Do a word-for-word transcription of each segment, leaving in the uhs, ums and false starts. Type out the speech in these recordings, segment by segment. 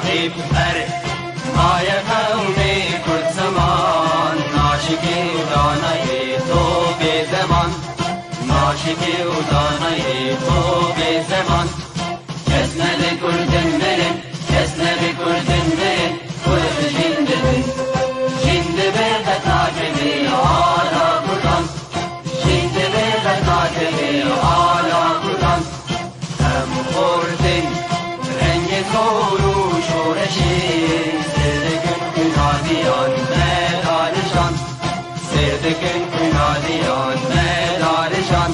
Ber maye qewmê Kurd ziman, naşikê û danayê to bê zeman, naşikê û danayê to bê zeman. Kes nebe Kurdin mirin, kes nebe Kurdin mirin, Kurd jin dibin. Jin dibe qet nakeve ala Kurdan, jin dibe qet nakeve ala Kurdan. Em xortin rengê zor û şoreşê, sêr dikin xwînaliyan me darijan, sêr dikin xwînaliyan me darijan.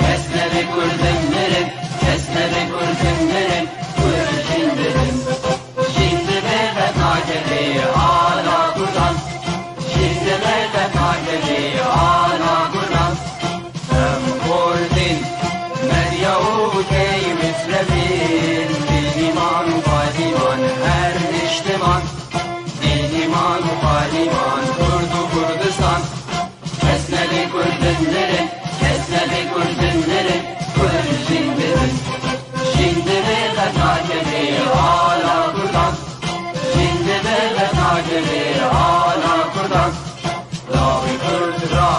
Kes nebe Kurdin mirin, kes nebe Kurdin mirin, Kurd jin dibin. Jin dibe qet nakeve ala Kurdan, jin dibe qet nakeve ala Kurdan. Em xortin Medya û tey Misrefîn, bênîman û balîman her niştiman, bênîman û balîman Kurd û Kurdistan. Kes nebe Kurdin mirin, kes nebe Kurdin mirin, Kurd jin dibin. Jin dibe qet nakeve ala Kurdan, jin dibe qet nakeve ala Kurdan. Lawê Kurd ra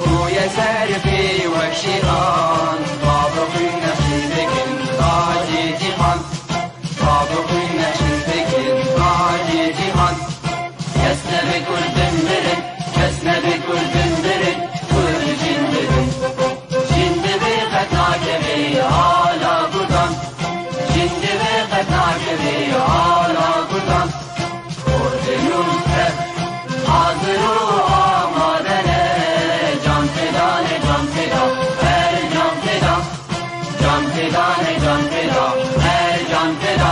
bûye serfê wek şêxan, bavê xwîn nexşî dikin tacê cîhan, bavê xwîn nexşî dikin tacê cîhan. Kes nebe Kurdin mirin, kes nebe Kurdin mirin, Kurd jin dibin. Jin dibe qet nakeve ala Kurdan, jin dibe qet nakeve ala Kurdan. Kurdin û Kurd hazir û amade ne, can feda ne, can feda, her can feda. Can feda ne, can feda, her can feda.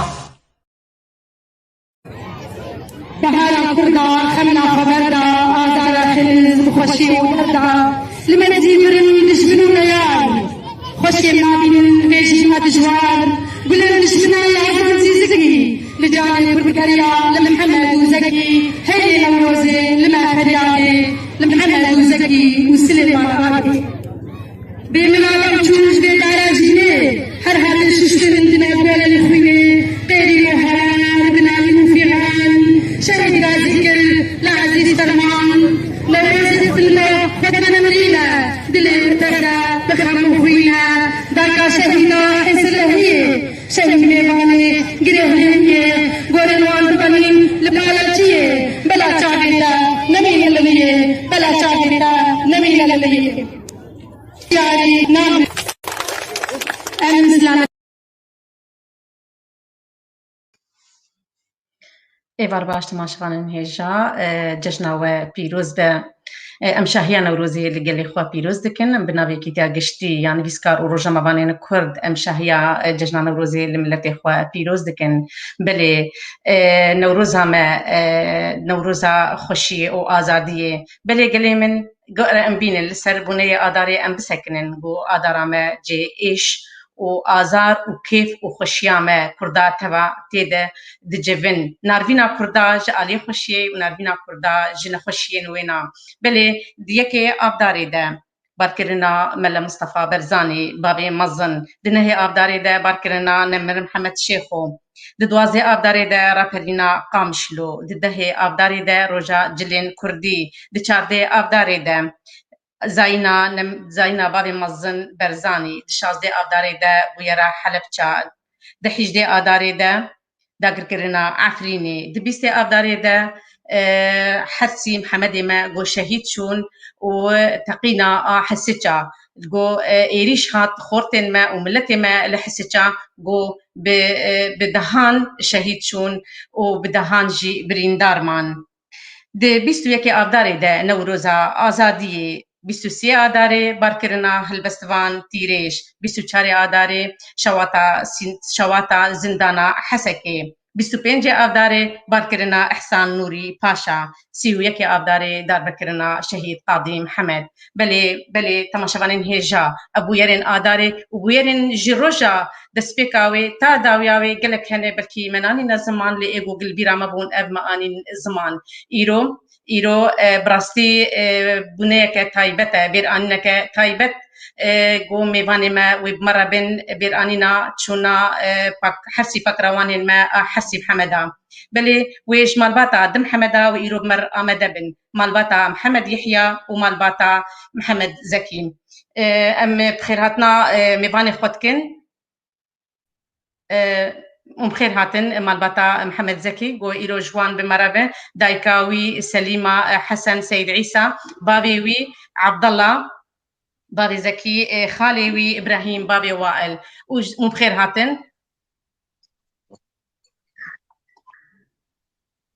Bahara Kurda, xemla xwe berda, azara xêz bi xweşî û derda. Li me dizî mirin dijmin û neyar. Xweşiyê nabînin vê jî me dijwar. Gulên dijmina yazan zî zikî. Li canê Kurd geriya li Mihemed û Zekî. Herê Newrozê li me feryadê. Li Mihemed û Zekî û Silêman Agê. Bê min adam çûn ji vê dara cînê, her hatin şiştin dine golên xwînê, qêrî û herar, binayîn û fîran, şehîd gazî kir li ezîz ferman. Newrozê silme xwe dime mirîne, dilê min teze bi xem û xwîne. Daka şehîda Hêsirlehiyê, şehîd mêvanê girê hilêniyê, gorên wan dibenîn li pala çiyê, bela çavê te nemîne li wiyê, bela çavê te nemîne li wiyê. Yarî nam. Em Îslam. Êvar baş, temaşevanên hêja, e, cejna we pîroz be. E, em şahiya Newrozê li gelê xwe pîroz dikin. Em bi navê Kîtiya Giştî ya nivîskar û rojnamevanên Kurd, em şahiya, e, cejna Newrozê li miletê xwe pîroz dikin. Belê, e, Newroza me, e, Newroza xweşiyê û azadiyê. Belê gelê min, Gere em bînin li ser bûneyê Adarê em bisekinin, ku Adara me cihê êş û azar û kêf û xweşiya me Kurda teva tê de dicivin. Narvîna Kurda ji aliyê xweşiyê û narvîna Kurda ji nexweşiyên wêna. Belê di yekê Avdarê de barkirina Mele Mistefa Berzanî, bavê mezin, di nehê Avdarê de barkirina Nemir Mihemed Şêxo, di duwazdê Avdarê de raperîna Qamişlo, di dehê Avdarê de roja cilên kurdî, di çardê Avdarê de zayîna nem-, zayîna bavê mezin Berzanî, di şazdê Avdarê de bûyera Helebça, di hîjdê Adarê de dagirkirina Efrînê, di bîstê Avdarê de, e, Hersî Mihemedê me got şehîd çûn û teqîna a Hesiça, got, e, êrîş hat xortên me û miletê me li Hesiça, got bi, e, bi dehan şehîd çûn û bi dehan jî birîndar man. Di bîst û yekê Avdarê de Newroza Azadiyê, bîst û sê Adarê barkirina Hilbestvan Tîrêj, bîst û çarê Adarê şewata sîn-, şewata zindana Hesekê, bîst û pêncê Avdarê barkirina Ihsan Nûrî Paşa, sî û yekê Avdarê darbekirina Şehîd Qadî Mihemed. Belê, belê, temaşevanên hêja, ev bûyerên Adarê û bûyerên ji roja destpêka wê ta dawiya wê gelek hene, belkî me nanîne ziman, lê ê ku gilbîra me bûn, ev me anîn ziman. Îro, îro, e, bi rastî, e, bûneyeke taybet e, bêranîneke taybet, e, ku mêvanê me wê bi me re bin, bêranîna çûna, e, pak-, Hesî Pakrawanên me a Hesî Hemeda. Belê wê ji malbata Dim Hemeda wê îro bi me re amade bin. Malbata Mihemed Yehya û malbata Mihemed Zekî. E, em bi xêrhatina, e, mêvanê xwe dikin. E, û bi xêr hatin, e, malbata Mihemed Zekî, ku îro ji wan bi me re be, dayika wî Selîma, e, Hesen Seyid Îsa, bavê wî Abdullah, bavê Zekî, e, xalê wî Îbrahîm, bavê Wael. Û j-, û bi xêr hatin.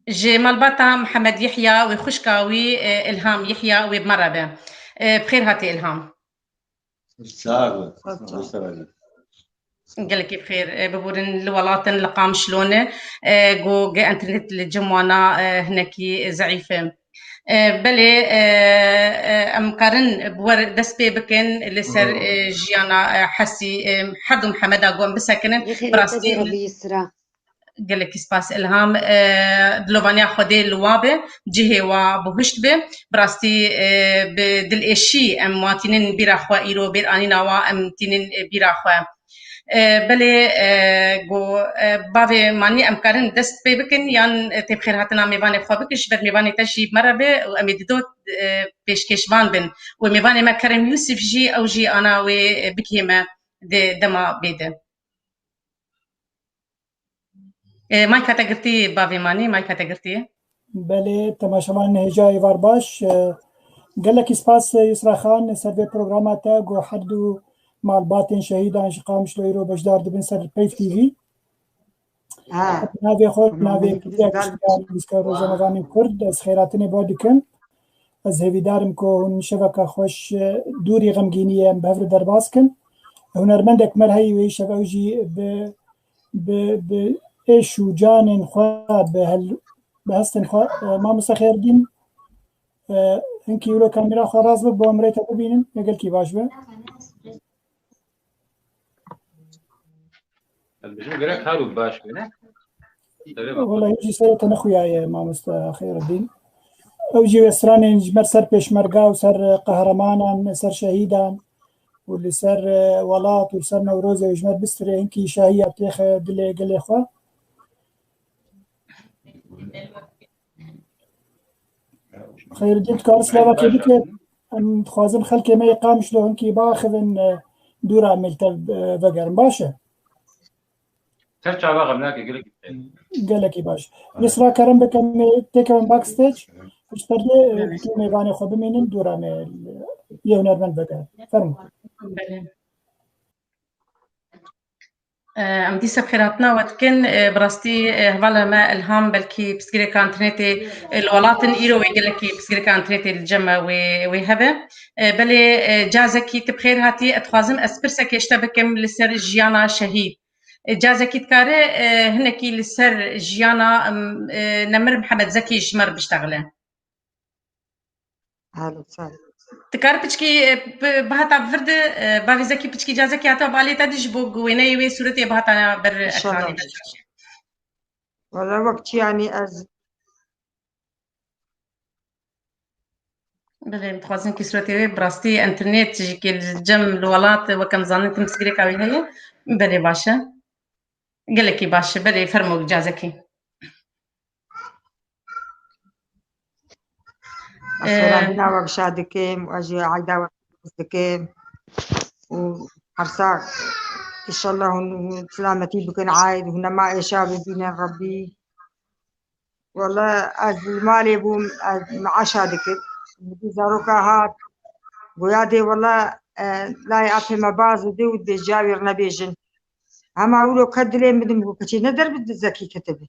Ji malbata Mihemed Yehya wê xwişka wî, e, Ilham Yehya wê bi me re be. E, bi xêr hatî Ilham. Sağ ol. Sağ ol. Gelekî bi xêr, e, biborin li welatin li Qamişlo ne, e, ku ge internet li cem wana, e, hinekî zeîf e. E, belê, e, e, em karin bi we dest pê bikin li ser, e, jiyana, e, Hesî, e, her du Mihemeda ku em bisekinin. Yê xêr, bi rastî Hesî Robî Yisra. Gelekî spas Ilham. E, dilovaniya Xwedê li wa be, cihê wa bihuşt be. Bi rastî, e, bi dilêşî em wa tînin bîra xwe, îro bêranîna wa em tînin, e, bîra xwe. E, belê, e, go, e, bavê Manî em karin dest pê bikin yan, e, tê bi xêrhatina mêvanê xwe bikin, ji ber mêvanê te jî bi me re be û em ê dido, e, pêşkêşvan bin. Û mêvanê me Kerem Yûsif jî, ew jî ana wê, e, bigihê me di dema bê de. E, mayka te girtî, bavê Manî, mayka te girtî. Belê, temaşevan hêja êvar baş. E, gelekî spas, e, Yusra Xan, ser vê programa te, ku her du malbatên şehîdan ji Qamişlo îro beşdar dibin ser Peyv T V. Ha. Navê xwe, navê Kiriya Giştiyar, Nivîskar Roja Mevanên Kurd, ez xêratinê bo dikim. Ez hêvîdar im ku hûn şeveka xweş, e, dûrî xemgîniyê em bi hev re derbas kin. Hunermendek me re heyî wê şev ew jî bi, bi, bi êş û canên xwe, bi hel-, bi hestên xwe, e, mamoste Xêrdîn, e, hinkî wilo kamera xwe rast bik, bo em rê te bibînin, ne gelkî baş be. Ez bijim gerek her û baş bine. Wela hîn jî serê te nexuyaye, mamoste Xêrîddîn. Ew jî wê stranên ji me ser pêşmerga û ser qehremanan, ser şehîdan û li ser, e, welat û li ser Newrozê ji me bistirê hinkî şahiya têxe dilê gelê xwe. Xêrîddîn, dikare silavekê bike? Em dixwazin xelkê me yê Qamişlo hinkî biaxivin, e, dûra me li te, e, vegerin. Baş e? Ser çava xem nake, gelekî bi xêr. Gelekî baş. Yusra, kerem bike, em ê têkevin backstage. Ji perdê, e, tu mêvanê xwe bimînin, dûra me yê hunermend vegerin. Fermo. Belê. E, em dîsa bi xêrhatina we dikin. E, bi rastî, e, hevala me Ilham belkî pirsgirêka înternetê, e, li welat in, îro wê gelekî pirsgirêka înternetê li cem me wê, wê hebe. E, belê, e, Cazekî, tu bi xêr hatî. Ez dixwazim ez pirsekê ji te bikim li ser jiyana şehîd. E, Cazekî, dikare, e, hinekî li ser jiyana, em, e, Nemir Mihemed Zekî ji me re biştexile? Alo, sağ ol. Dikare piçkî, e, bi, bihata bi vir de, e, bavê Zekî piçkî Cazekî hatiye balê te de ji bo wêneyê wê sûretê bihata ber ekranê. Wala wek çi, yanî ez Belê, em dixwazin kî sûretê wê, bi rastî înternet jî kê li cem li welat, wek em zanin, tim pirsgirêka wî heye. Belê, baş e. Gelekî baş e. Belê, fermo Cazekî. Ez Ee, xêrandina we bi şa dikim û ez jî eyda we bi xêr dikim û hersa, înşallah hûn silametî bikin eyd, hûn nema êşa bibînin Rebbî. Wele ez li malê bûm, ez meaşa dikim. Min dî zaroka hat, goya dê wele, e, layê apê me baz didê û dibê ciya wî re nebêjin. Hema wilo ket dilê min, min got, keçê ne derbi di Zekî ketibi.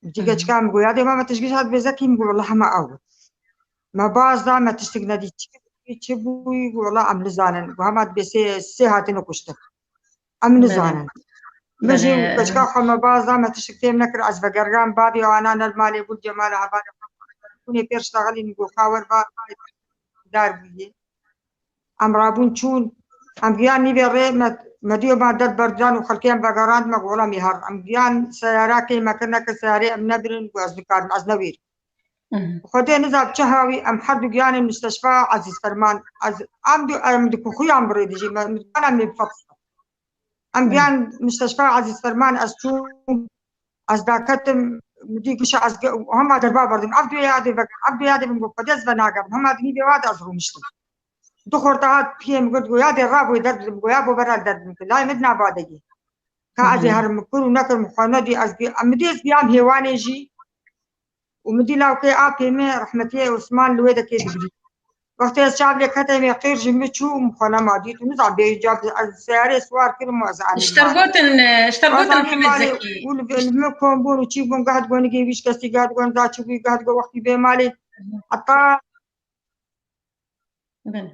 Min dî geçika min goya dê, ma me tişt giş hat bê Zekî, min got, wele hema ew. Me baz da, me tiştik nedî. Çi, çi bûyî, got, wele em nizanin. Got, hema dibê sê, sê hatine kuştin. Em nizanin. Min jî keçika xwe me baz da, me tiştik fêm nekir, ez vegeriyan, bavê wana ne li malê bû, li cem mala hevalê xwe. Hûnê pêr ştexilîn, got, ka wer ba, dar bûye. Em rabûn çûn, em giyan nîvê rê, me, me diyo ma der berdan û xelkê em vegerand, me got, wela em ê her. Em giyan seyarakê me kir nekir, seyarê em nebirin, got, ez nikarim, ez newêrim. Xwedê niza bi çi hawî, em her du giyanên Misteşfa Ezîz Ferman, ez, em du, em di kuxuyan bi rê dijî, me, me, em ê bi fetsa. Em giyan Misteşfa Ezîz Ferman, ez çûm, ez daketim, min dî gişa ez ge-, hema derba berdim. Ev du yadê vekin, ev du yadê min got, Xwedê ez venagevim. Hema di nîvê wa de ez rûniştim. Du xorta hat piyê min got, go, yadê rabûyê derbidim, go, ya bo beral derbidim. Layê min di nava de ye. Ka ez ê herim, min kir û nekirim, xwe nedî, ez gi-, em dî ez giyam hêwanê jî. Û min dî lawkê apê min, rehmetiyê Osman, li wê dekê digirî. Wextê ez çav lê ketê wê qîr ji min çû û min xwe nema dît û nizam bê îcab ez seyarê siwar kirim û ez anî Ji te re mala. gotin, e, ji te re Wez gotin anî Mihemed malê Zekî. û li, li min kom bûn û çî bûn, geh digo nigê wî ji kesî, geh digo nizam çi bû, geh digo wextî bê malê. Heta Belê.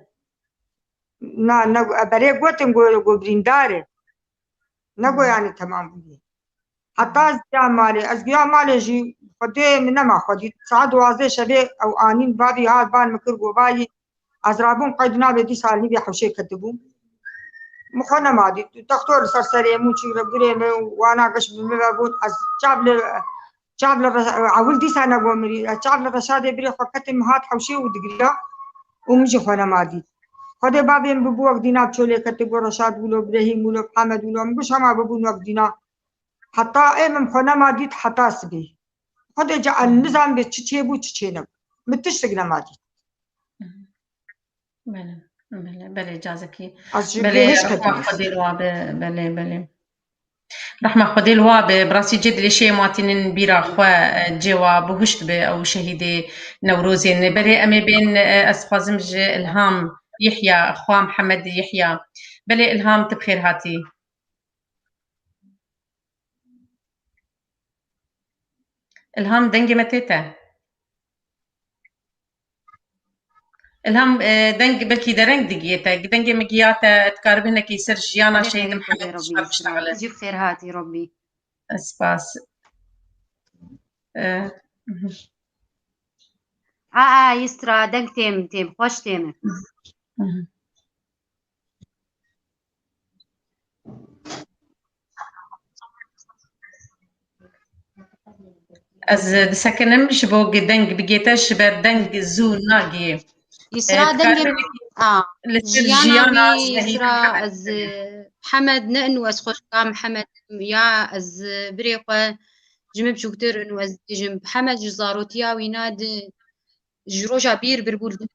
Na, ne, berê gotin go, go birîndar e. Ne go yani temam bûye. Heta ez giya malê, ez giya malê jî Xwedê min nema xwe dît. Saet duwazdeh şevê ew anîn bavî hat ban min kir go vayî. Ez rabûm qeyd nabê dîsa nîvê hewşê ketibûm. Min xwe nema dît. Doktor li ser serê min çî re gurê min wana geş bi min ve bûn. Ez çav li Çav li Reş-, ewil dîsa nego mirî. Çav li Reşadê birê xwe ketim hat hewşê û digiriya û min jî xwe nema dît. Xwedê bavê min bibû wek dîna bi çolê ketibû Reşad wilo, Birehîm wilo, Mihemed wilo, min giş hema bibûn wek dîna. Heta ê min xwe nema dît heta sibê. Xwedê ca ez nizam bê çi çêbû çi çênebû. Min tiştik nema dît. Belê, belê, belê, cazekî. Ez ji Belê, bêhişt rehma ketim. Xwedê li wa be, belê, belê. Rehma Xwedê li wa be, bi rastî cê dilê şê matînin bîra xwe, e, cê wa bihuşt be ew şehîdê Newrozê ne. Belê, em ê bên, e, ez dixwazim ji Ilham Yehya, xwa Mihemed Yehya. Belê, Ilham, tu bi xêr hatî. Ilham, dengê me tê te. Ilham, e, deng belkî dereng digiyê te. Dengê min giya te, dikaribî hinekî ser jiyana Belê, şehîd belê, Mihemed belê, Rebbî Şar Yusra. biştexile. Zî bi xêr hatî, Rebbî. Spas. E, mhm. A, a, Yusra, deng têm, têm, xweş têm. Mhm. Ez disekinim ji bo deng bigê te, ji ber deng zû nagê. Îsra E, dengê dikarî a, li ser jiyana jiyana wî, Îsra, ez, e, Hemed ne inu ez xweşka Mihemed im, ya ez, e, birê xwe ji min biçûktir inu ez dibêjim. Hemed ji zarotiya wî ne di, ji roja bîr bir bû.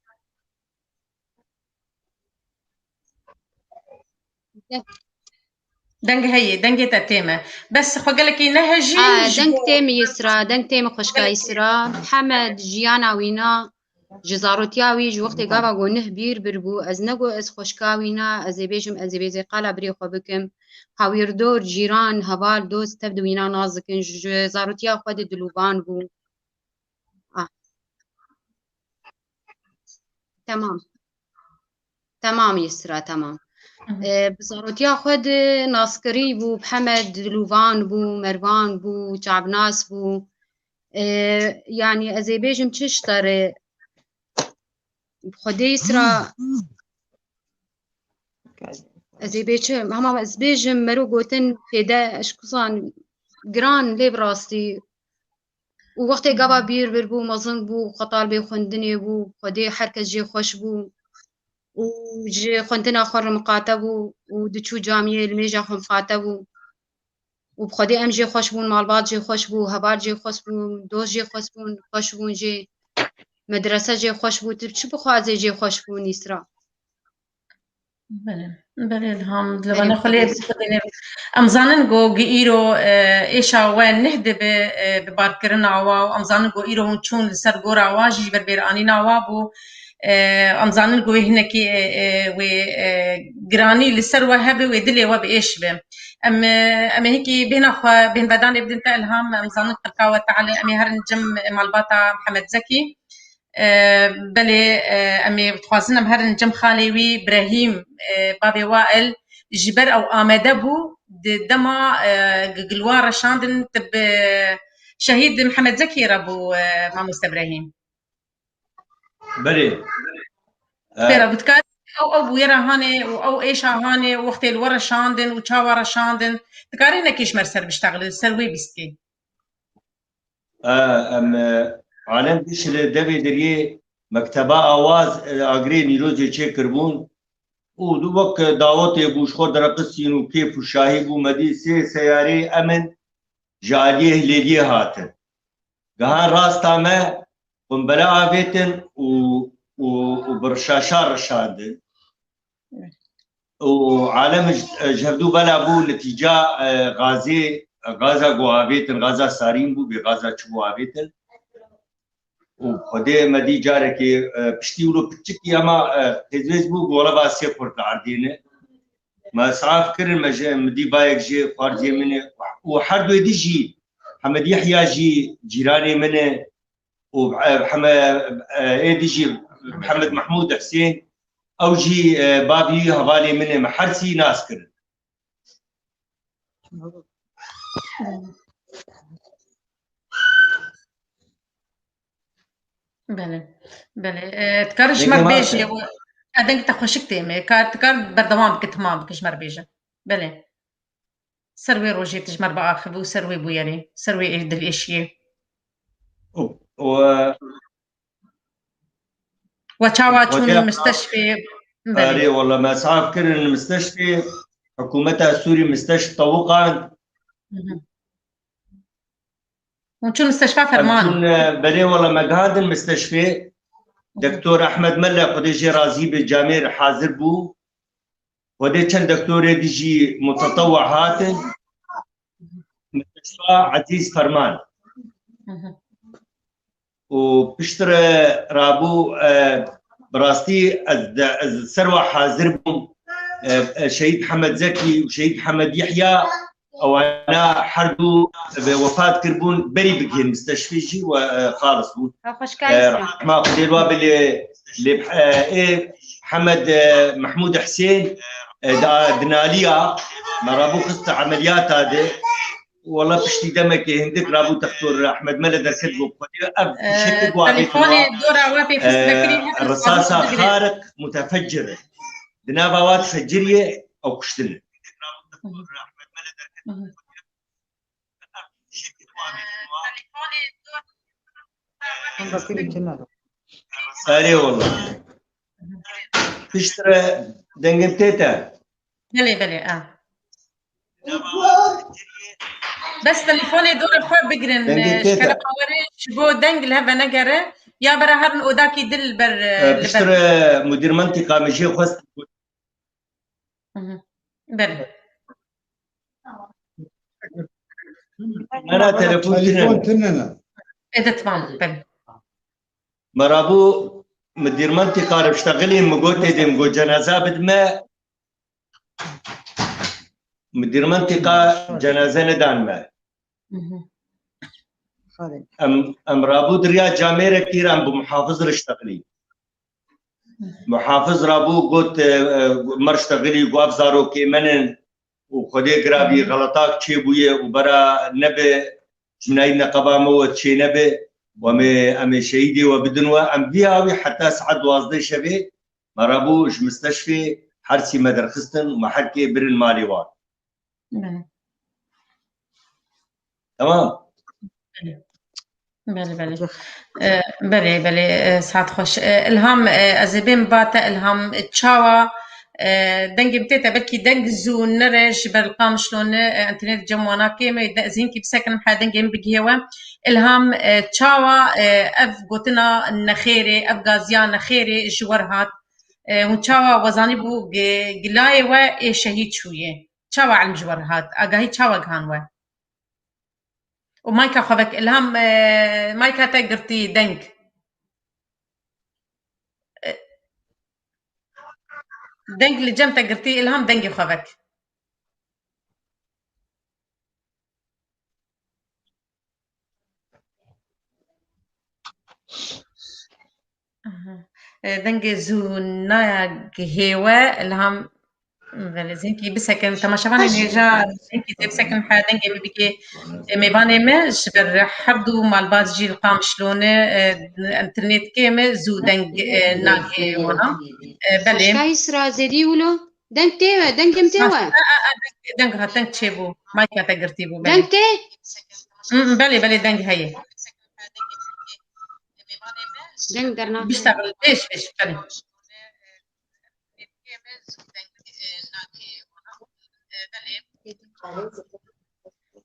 Deng heye, dengê te têm e. Bes xwe gelekî nehejî, A, ji deng bo têm Yisra, deng têm xweşka Yisra. Hemed jiyana wî na, ji zarotiya wî, ji wextê gava go nih bîr bir bû. Ez nego ez xweşka wî na, ez ê bêjim, ez ê bêzê qala birê xwe bikim. Hawirdor, cîran, heval, dost, tev di wîna nas dikin. Ji zarotiya xwe de dilûvan bû. Ah. Tamam. Tamam Yisra, tamam. Hı hı. E, bi zarotiya xwe de naskirî bû, bi Hemed Dilûvan bû, Mervan bû, çavnas bû. E, yanî ez ê bêjim çi ji te re, bi Xwedê Yisra, ez ê bê çi, hema ez bêjim, mero gotin pêde, ez ji kuzan giran lê bi rastî. Û wextê gava bîr bir bû, mezin bû, xwe talibê xwendinê bû, Xwedê her kes jê xweş bû. Û ji xwendina xwe re miqate bû û diçû camiyê li mêja xwe miqate bû. Û bi Xwedê em jê xweş bûn, malbat jê xweş bû, heval jê xweş bûn, dost jê xweş bûn, xweş bûn jê. Medrese jê xweş bû, tu çi bixwazê jê xweş bûn Îsra. Belê, belê, Elham, li Belê, vana xwe lê Xwedê. Xwedê nê. Em zanin ku gi îro, e, êşa we neh dibe, e, bi barkirina wa û em zanin ku îro hûn çûn li ser gora wa jî ji ber bêranîna wa bû. E, em zanin ku wê hinekî, e, e, wê, e, giranî li ser we hebe, wê dilê we bi êş be. Em, e, em ê hikî bêhna xwe, bêhnvedanê bidin te Elham, em zanin xelka we teale, em ê herin cem malbata Mihemed Zekî. E, belê, e, em ê dixwazin em herin cem xalê wî Brehîm, e, bavê Wael, ji ber ew amade bû, di dema, e, gi-, gilwa reşandin, tu bi şehîd Mihemed Zekî re bû, e, mamoste Brehîm. Belê. E, Pêra bû, dikar ew, ew bûyera hanê û ew êşa hanê û wextê li we reşandin û çawa reşandin, dikarî hinekî ji me ser biştexilî, ser wê bîstkê. E, em, e, Alem giş li devê deriyê mekteba awaz, e, agirê nîrozê çêkiribûn û wek dawetê bû, ji xwe direqisîn û kêf û şahî bû. Me dî sê seyarê emin ji aliyê Hilêliyê hatin. Gihan rasta me, qumbele avêtin û, û, û bi rişaşa rişandin. Û alem ji, ji hevdû bela bû, netîca, e, gazê, gaza ku avêtin, gaza sarîn bû, bê gaza çi bû avêtin. Û Xwedê me dî carekê, e, piştî wilo piçikî hema, e, hêzvêz bû, ku wele va sê xurt li erdê ne. Me saf kirin, me ji, me dî bayek jê xwarcê min e. Û her duê dî jî, Hemed Yehya jî cîranê min e. Û, e, Heme-, e, ê dî jî Mihemed Mehmûd Husên, ew jî, e, bavî hevalê min e, me her sî nas kirin. Belê. Belê. E, dikare ji me re bêje, e, dengê te xweşik tê me. Kar, dikar berdewam bike, temam bike, ji me re bêje. Belê. Ser wê rojê tu ji me re biaxive û ser wê bûyerê, ser wê ê-, dilêşiyê. Û, û, e, We çawa çûn Xwedê misteşfê? Belê. Erê, wela me saf kirin misteşfê, hikûmeta Sûrî misteşf tewiqand. Hı hı. Hûn çûn misteşfa Em Ferman. Çûn, e, belê, wela me gihandin misteşfê. Hı hı. Doktor Ehmed Mele, Xwedê jê razî be, camêr hazir bû. Xwedê çend doktorê dî jî mutetewe hatin. Misteşfa Ezîz Ferman. Hı hı. Û piştre rabû, e, bi rastî ez de, ez ser wa hazir bûm. E, e, Şehîd Hemed Zekî û Şehîd Hemed Yehya, ewana her du bi wefat kiribûn, berî bigihên misteşfî jî we, e, xalis bûn. Ha, xweşka E, Rehma Xwedê li wa bi lê, lê, e, ê Hemed, e, Mehmûd Husên, e, da, dinaliya, me rabû xiste emeliyata de, Wela piştî demekê hindik rabû, Doktor Ehmed Mele derket, got, Xwedê, ev Ee, fişekê ku avêtin telefonê wa, dora we pê e, fişek kirî, herin risasa xariq mutefeccir e. Di nava wa difeciriyê, ew kuştin e. Hı hı. Hı hı. Erê wela. Piştre dengê tê te. Belê, belê, a. Bes telefonê dora xwe bigirin, Dengê e, tê ji te. Kelepa were ji bo deng li hev venegere, ya bera herin odakî dil ber, e, E, li ber. Piştre mudîr mentîqa min jê xwest. Hı hı. Belê. Mera telefon tine. Telefon tine ne? Ede tamam, belê. Me rabû mudîr mentîqa re biştexilî, min got êdî, min got cenaza bidime. Mudîr mentîqa cenaze nedan me. Mhm. Em, em rabû diriya camêrekî re em bi muhafiz re ştexilî. Muhafiz rabû got, e, e, me re ştexilî, got ev zarokê me ne û Xwedê girabî, mhm, xeletak çêbûye û bera nebe ji min a yî neqeba me we çê nebe û em ê, em ê şehîdê we bidin we. Em vî awî heta saet duwazdeh şevê me rabû ji misteşfê her sî me derxistin û me herkê birin malê wan. Belê. Tamam. Belê. Belê, belê. E, belê, belê, e, saet xweş. E, Ilham, e, ez ê bêm ba te, Ilham, e, çawa, e, dengê min tê te, belkî deng zû nere ji ber Qamişlo ne, e, înternet cem wana kêm e, de, ez hinkî bisekinim, he dengê min bigihê we. Ilham, e, çawa, e, ev gotina nexêrê, ev gaziya nexêrê ji we re hat? E, hûn çawa we zanîbû gi-, gilayê we ê şehîd çûyê? Çawa ilm ji we re hat? Agahî çawa gihan we? Û mayka xwe vek, Ilham, e, mayka te girtî deng. E, deng li cem te girtî, Ilham, dengê xwe vek. Aha. E, dengê zû naya gihê we, Ilham, belê, zinkî bisekin. Temaşevanên hêja, zinkî zê bisekin, ha dengê min bigê, e, mêvanê me, ji ber her du malbat jî li Qamişlo ne, e, înternet kêm e, zû deng, e, nagihê wana. E, belê. Şahî Sirazedî wilo. Deng tê we, dengê min tê we. Ha, ha, ha, deng, deng hat, deng çêbû. Mayka te girtî bû, belê. Deng tê? Hı, hı, belê, belê, deng heye. Deng dernakeve. Biştexil, pêş, pêş, belê.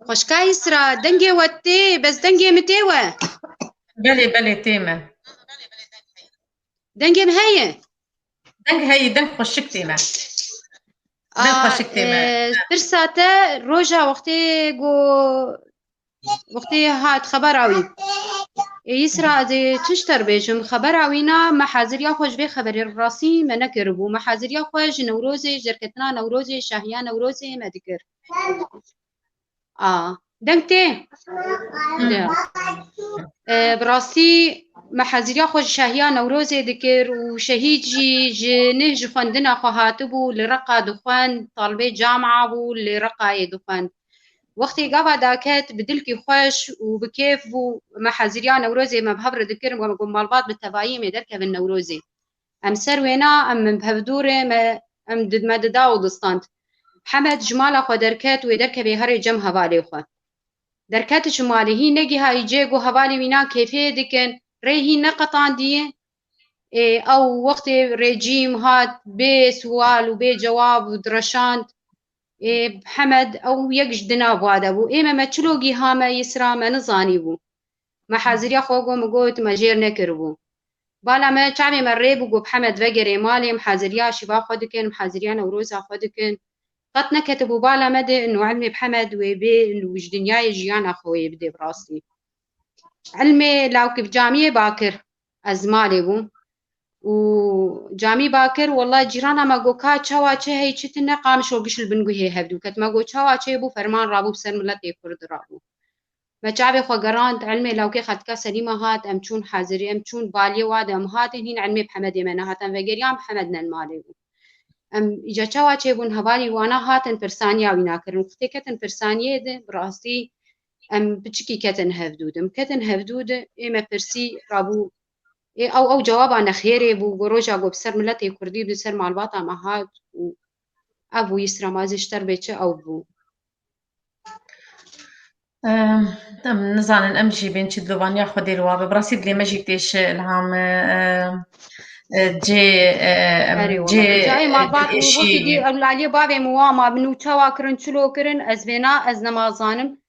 Xweşka Îsra, dengê we tê, bes dengê min tê we? Belê, belê, tê me. Dengê min heye? Deng heye, deng xweşik tê me. Deng A, xweşik tê me. E, pirsa te roja wextê go, wextê hat xebera wî. Ê Îsra, ez ê çi ji te re bêjim? Xebera wî na, me haziriya xwe ji vê xeberê, rastî me nekiribû. Me haziriya xwe ji Newrozê, ji derketina Newrozê, şahiya Newrozê me dikir. A, deng tê? Hı. Ya. E, bi rastî me haziriya xwe ji şahiya Newrozê dikir û şehîd jî ji neh ji xwendina xwe hatibû, li Reqa dixwend, talibê camia bû, li Reqayê dixwend. Wextê gava daket, bi dilkî xweş û bi kêf bû, me haziriya Newrozê me bi hev re dikir, me got malbat bi tevayî em ê derkevin Newrozê. Em ser wêna, em bi hevdû re, me, em di, me dida û distand. Hemed ji mala xwe derket, wê derkevê herê cem hevalê xwe. Derket ji malê, hîn negihayî cê ku hevalê wîna kêfê dikin, rê hîn neqetandiye. Ê, ew wextê rejîm hat bê sual û bê cewab û direşand. Ê, Hemed ew yek ji dina vade bû. Ê me, me çilo gihame Îsra me nizanîbû. Me haziriya xwe got, min got, me jêr nekiribû. Bala me çavê me rê bû, got, Hemed vegerê malê, em haziriya şiva xwe dikin, em haziriya Newroza xwe dikin. Qet neketibû bala me de, ino ilmê bi Hemed wê bê, ino ji dinyayê jiyana xwe wê bidê bi rastî. Ilmê lawkî bi camiyê Bakir, ez malê bûm. Û camî Bakir, wela cîrana me got, ka çawa çi hey çi tune, qamişo giş li bin guhê hevdû ket. Me got, çawa çi bû, ferman rabû, bi ser miletê Kurd rabû. Me çavê xwe gerand, ilmê lawkê xeltika Selîma hat, em çûn hazirî, em çûn baliyê wa de, em hatin, hîn ilmê bi Hemedê me nehat, em vegeriyan bi Hemed nen malê bû. Em îca çawa çêbûn, hevalî wana hatin pirsaniya wîna kirin. Wextê ketin pirsaniyê de, bi rastî em piçikî ketin hevdû de. Em ketin hevdû de, ê me pirsî rabû, ê ew, ew cewaba nexêrê bû, got, roja got, bi ser miletê Kurdî, bi ser malbata me hat û ev bû Îsra, ma ez ê ji te re bê çi ew bû. Em, em nizanin, em jî bên çi dilovaniya Xwedê li wa be. Bi rastî dilê me jî têşe, Ilham, e, e, cê, e, em, Erê, cê, wala. Cayê e, malbat û wekî dî ew li aliyê bavê min wa ma min û çawa kirin, çilo kirin, ez vêna, ez nema zanim.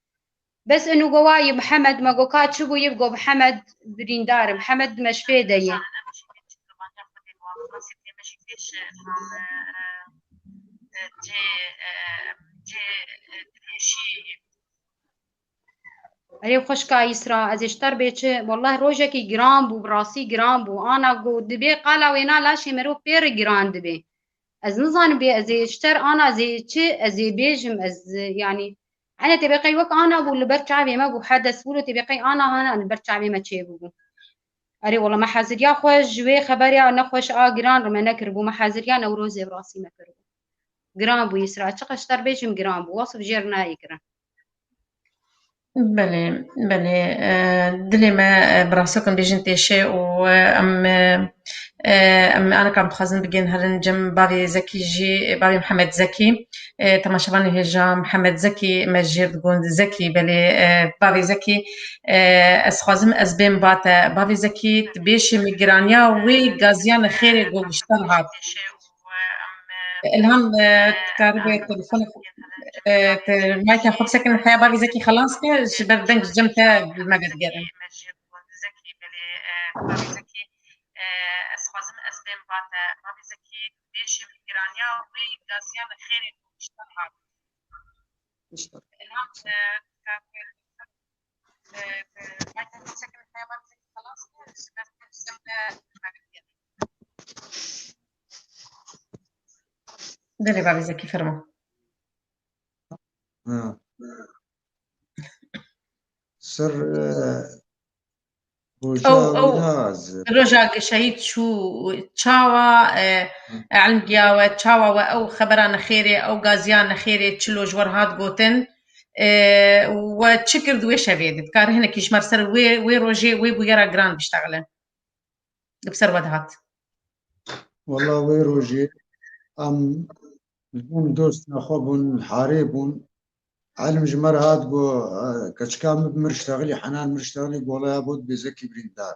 Bes inu go wa yê Mihemed, me go ka çi bû, yê go Mihemed birîndar e, Mihemed me ji pê de ye. Erê xweşka Îsra, ez ê ji te re bê çi, welleh rojekî giran bû, bi rastî giran bû. Ana go dibê qala wêna laşê merov pê re giran dibê. Ez nizanim bê ez ê ji te re ana ez ê çi, ez ê bêjim, ez, yanî, ene tê bê qey wek ana bû, li ber çavê me bû, hedes bû, tê bê qey ana hana li ber çavê me çêbûbû. Erê, wela me heziriya xwe ji wê xeberê nexweş a giran re me nekiribû, me heziriya Newrozê bi rastî me kiribû. Giran bû Îsra, çiqas ji te re bêjim giran bû, wesf jê re nayê kirin. Belê, belê. E, dilê me, e, bi rastî kin bêjin têşe û, e, em, e, e, em anika em dixwazin bigên herin cem bavê Zekî jî, e, bavê Mihemed Zekî. E, temaşevanê hêja Mihemed Zekî, me jêr digon Zekî, belê, e, bavê Zekî, e, ez xwazim ez bêm ba te. Bavê Zekî, tu bêşê min giraniya wê gaziya nexêrê go ji te re hat. Ilham, e, dikarî telefon, e, te mayka xwe bisekin, heya bavê Zekî xelas ke, ji ber deng ji cem te bi me vedigerin. Belê, bavê Zekî, fermo. Ha. Ser, e, roja Ew, ew wîna ez roja ke şehîd çû, çawa, e, Hı. ilm giya we, çawa we ew xebera nexêrê, ew gaziya nexêrê çilo ji we re hat gotin, e, we çi kir di wê şevê de? Dikare hinekî ji me re ser wê, wê rojê, wê bûyera giran biştexile? Li ser we dihat. Wela wê rojê em li hûn dostna xwe bûn, li harê bûn. Elim ji me re hat got, e, keçika min bi mir ştexilî, Henan mir ştexilî, gola ya bot bê Zekî birîndar.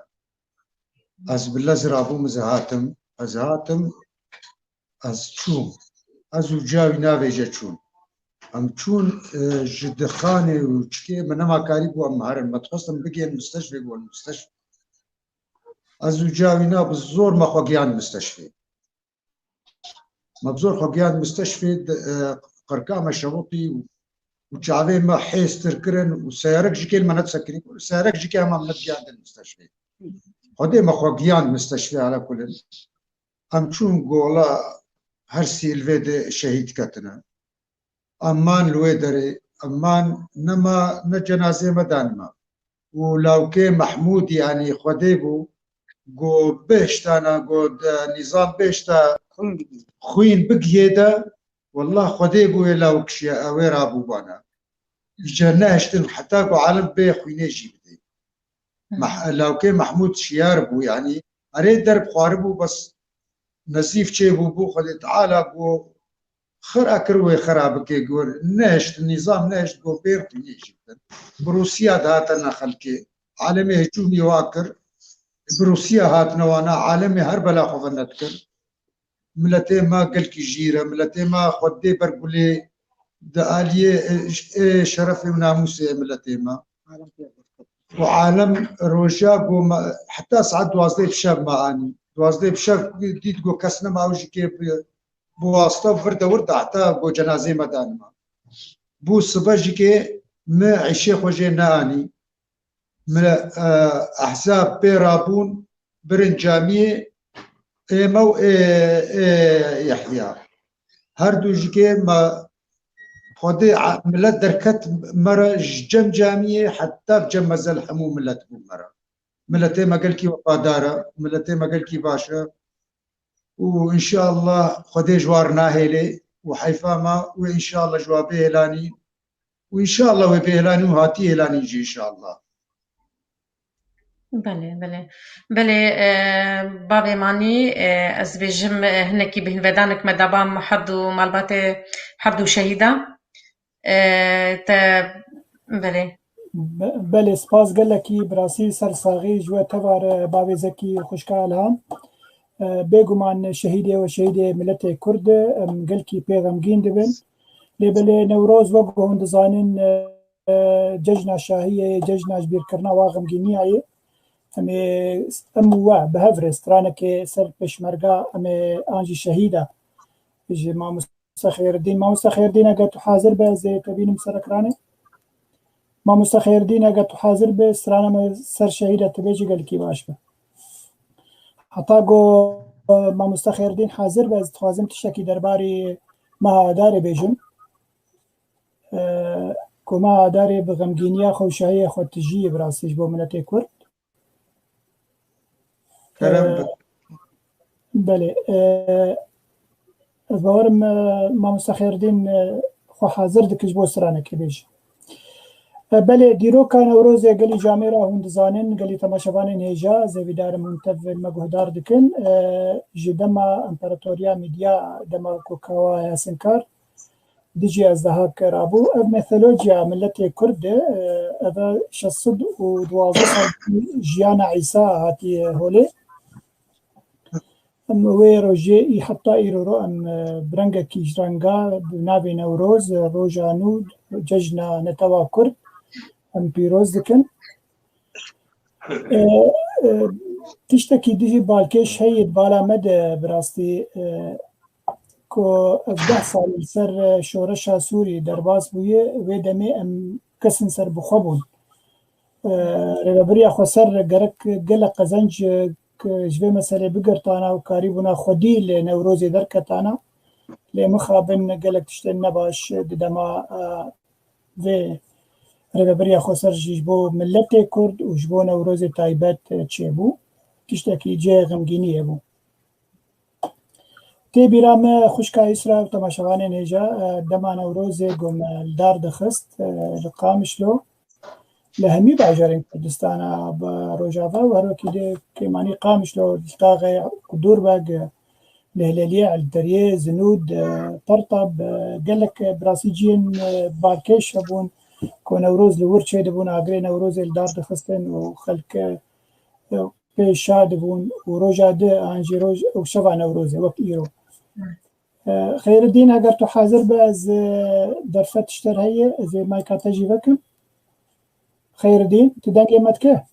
Ez bi lez rabûm, ez hatim. Ez hatim, ez çûm. Ez û cawî navêje çûn. Em çûn, e, ji dixanê û çikê min nema karî bû em herin. Me dixwest em bigihên misteşfê, bûn misteşfê. Ez û cawî na bi zor me xwe giyan misteşfê. Me bi zor xwe giyan misteşfê, de, e, qirka me şewitî û, û çavê me hêstir kirin û seyarek jikê li me nedsekirî. Seyarek jikê hema me nedigiyandin misteşfê. Xwedê me xwe giyan misteşfê ala kulin. Em çûn gola her sî li vê de şehîd ketine. Em man li wê derê, em man nema, ne cenazê me dan me. Û lawkê Mehmûdî, yanî Xwedê bû, go bihiştana, go de nîzam bihişta xwîn bigihê de, wallah Xwedê bû wê lawk şiya, ew ê rabûbana. Îca nehiştin heta ku alim bê xwînê jî bidê. Meh-, lawkê Mehmûd şiyar bû, yanî erê derb xwaribû, bes nezîf çêbû, bû Xwedê Teala go xira kir wê xira bike, go nehişt, nîzam nehişt, go bê xwînê jî bidin. Bi Rûsiya dihatine xelkê. Alemê hicûmî wa kir. Bi Rûsiya hatine wana, alemê her bela xwe venedikir. Miletê me gelkî jîr e, miletê me Xwedê ber gulê di aliyê, e, ê şerefê û namûsê ye miletê me. Û alem roja ku me, heta saet duwazdeh bi şev me anî. Duwazdeh bi şev dît ku kes nema, ew jikê bi, bi wasta vir de wir de heta ku cenazê me danime. Bû sibe jikê me îşê xwe jê neanî. Me, e, ehzab pê rabûn, birin camiyê ê me û ê, ê Yehya. Her du jikê me Xwedê a-, milet derket me re ji cem camiyê heta bi cem mezel hemû milet bû me re. Miletê me gelkî wefadar e, miletê me gelkî baş e. Û înşallah Xwedê ji wan nahêlê û heyfa me û înşallah ji wan bihêlanî û înşallah wê bihêlanî û hatî hêlanîn jî înşallah. Belê, belê. Belê, e, bavê Manî, e, ez bêjim, e, hinekî bihînvedanek me daba hevdû malbatê hevdû şehîda. E, te, belê. Be-, belê, spas gelekî, bi rastî ser saxî ji we teva re bavê Zekî, xwişka Elham. E, bêguman şehîdê we şehîdê miletê Kurd e, em gelkî pê xemgîn dibin. Lê belê Newroz wek hûn dizanin, e, e, cejna şahiyê, cejna ji bîrkirina wa xemgîniya ye. Em ê, em û we bi hev re stranekê ser pêşmerga, em ê an jî şehîda ji Mamoste Xêrdîn. Mamoste Xêrdîn, eger tu hazir be, ez ê te bînim ser ekranê. Mamoste Xêrdîn, eger tu hazir be, strana me ser şehîda tu bêjî gelkî baş be. Heta ku, e, Mamoste Xêrdîn hazir be, ez dixwazim tiştekî derbarî meha Adarê bêjim. E, ku meha Adarê bi xemgîniya xwe û şahiyê xwe tijî ye bi rastî ji bo miletê Kurd. Kerem E, bike. Belê. E, ez bawerim, e, Mamoste Xêrdîn, e, xwe hazir dike ji bo stranekê bêje. E, belê, dîroka Newrozê gelî camêra hûn dizanin, gelî temaşevanên hêja, ez hêvîdar im hûn tev me guhdar dikin. E, ji dema împaratoriya Mîdya, dema ku Kawa Yasinkar, dijî Ezdehak rabû. Ev mîtolojiya miletê Kurd e, ev e şeş sed û duwazdeh sal jiyana Îsa hatiye holê. Em wê rojê î heta îro ro em, e, bi rengekî ji renga bi navê Newroz, e, roja nû, cejna netewa Kurd em pîroz dikin. E, e, tiştekî dijî balkêş heye di bala me de bi rastî, e, ku ev deh sal li ser, e, şoreşa Sûrî derbas bûye, wê demê em kesin serbixwe bûn. E, Rêvebiriya Xweser gerek gelek qezenc, e, ji vê meselê bigirtana û karîbûna xwedî li Newrozê derketana. Lê mixabin gelek tiştên nebaş di dema, e, vê Rêvebiriya Xweser jî ji bo miletê Kurd û ji bo Newrozê taybet, e, çêbû. Tiştekî cihê xemgîniyê bû. Tê bîra me xwişka Îsra û temaşevanên hêja, e, dema Newrozê ku me li dar dixist, e, li Qamişlo, li hemî bajarên Kurdistana bi Rojava û her wekî dê kêmanî Qamişlo, li taxê Qudûrbeg, li Hilêliyê, Elderiyê, Zinûd, e, Tertab, e, gelek, e, bi rastî cihên, e, balkêş hebûn ku Newroz li wir çêdibûn, agirê Newrozê li dar dixistin û xelk, e, pê şa dibûn û roja di an jî roj û şeva Newrozê wek îro. E, Xeyridîn, eger tu hazir be, ez, e, derfet ji te re heye, ez ê mayka te jî vekim. Xeyridîn, tu dengê me dike?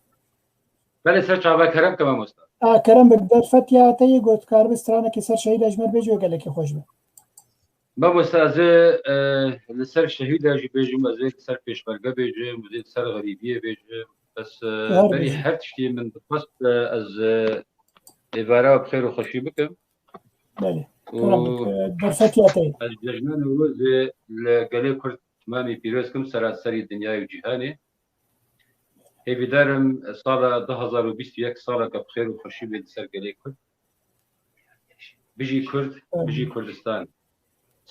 Belê, ser çava, kerem ke mamosta. A, kerem bik, derfet ya te yê, got, karibî stranekê ser şehîda ji me re bêjî, wê gelekî xweş be. Mamosta, ez ê, e, li ser şehîda jî bêjim, ez ê li ser pêşmerge bêjim, ez ê li ser xerîbiyê bêjim. Bes, e, Her berî bijî. Her tiştî min dixwest, e, ez, e, êvara bi xêr û xweşî bikim. Belê. Û Kerem bik, e, derfetiya te ye. Ez cejna Newrozê li gelê Kurd timamî pîroz kim, seraserî dinyayê û cîhanê. Hêvîdar im sala du hazar û bîst û yek saleke bi xêr û xweşî bê li ser gelê Kurd. Bijî Kurd, bijî Kurdistan.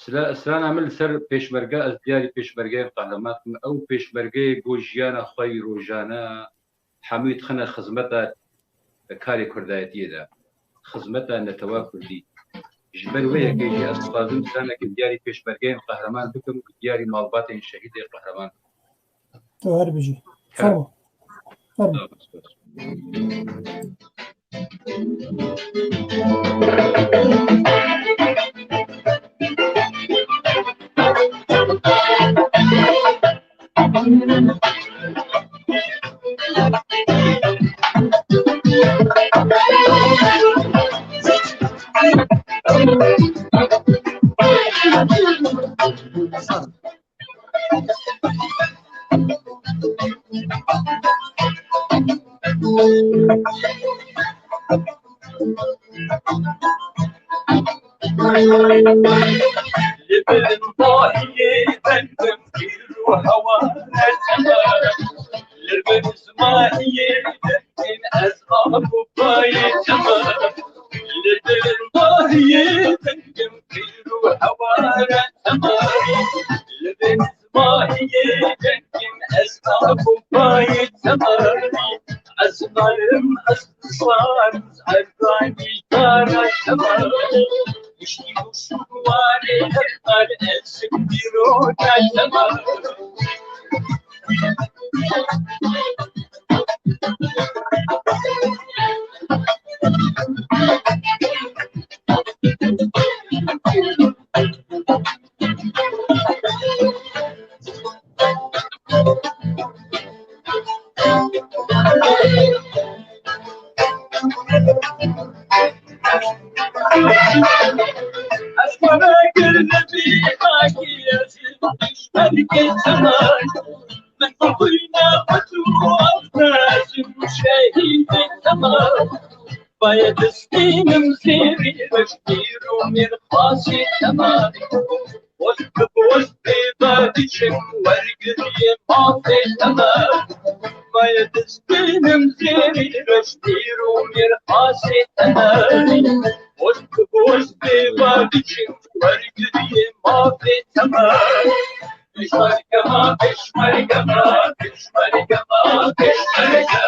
Sila-, strana min li ser pêşmerge, ez diyarî pêşmergeyên qehreman dikim. Ew pêşmergeyê ku jiyana xwe yî rojane hemû dixine xizmeta karê kurdayetiyê de, xizmeta netewa kurdî. Ji ber wê yekê jî ez dixwazim stranekê diyarî pêşmergeyên qehreman bikim, diyarî malbatên şehîdê qehreman bikim. Tu her bijî. Kerem. Fermo. Fermo. Sağ ol, sağ ol. Li bin bahiyê dengim pîr û hewa ne temel. Li bin zimahiyê dengin ez av û bayê temel. Li bin bahiyê dengim pîr û hewa ne temel. Li bin zimahiyê dengin ez av û bayê temel. Ez nalim, ez dişar, ez danî dara temel. Piştî û şûwarê hevdar ez ji pîroda temel. Ez xwe vekir nebî xakî ez ji pişmergê temel. Min bixwîne xwe tu axtazim şehîdê temel. Baye destînim zêrî reştîr û mîrxasî temel. Post bi post pêva diçim wergiriyê mafê temel. Baye destînim zêrî reştîr û mîrxasî temel. Post bi post pêva diçim wergiriyê mafê temel. Pêşmerge ma, pêşmerge ma, pêşmerge ma, pêşmerge.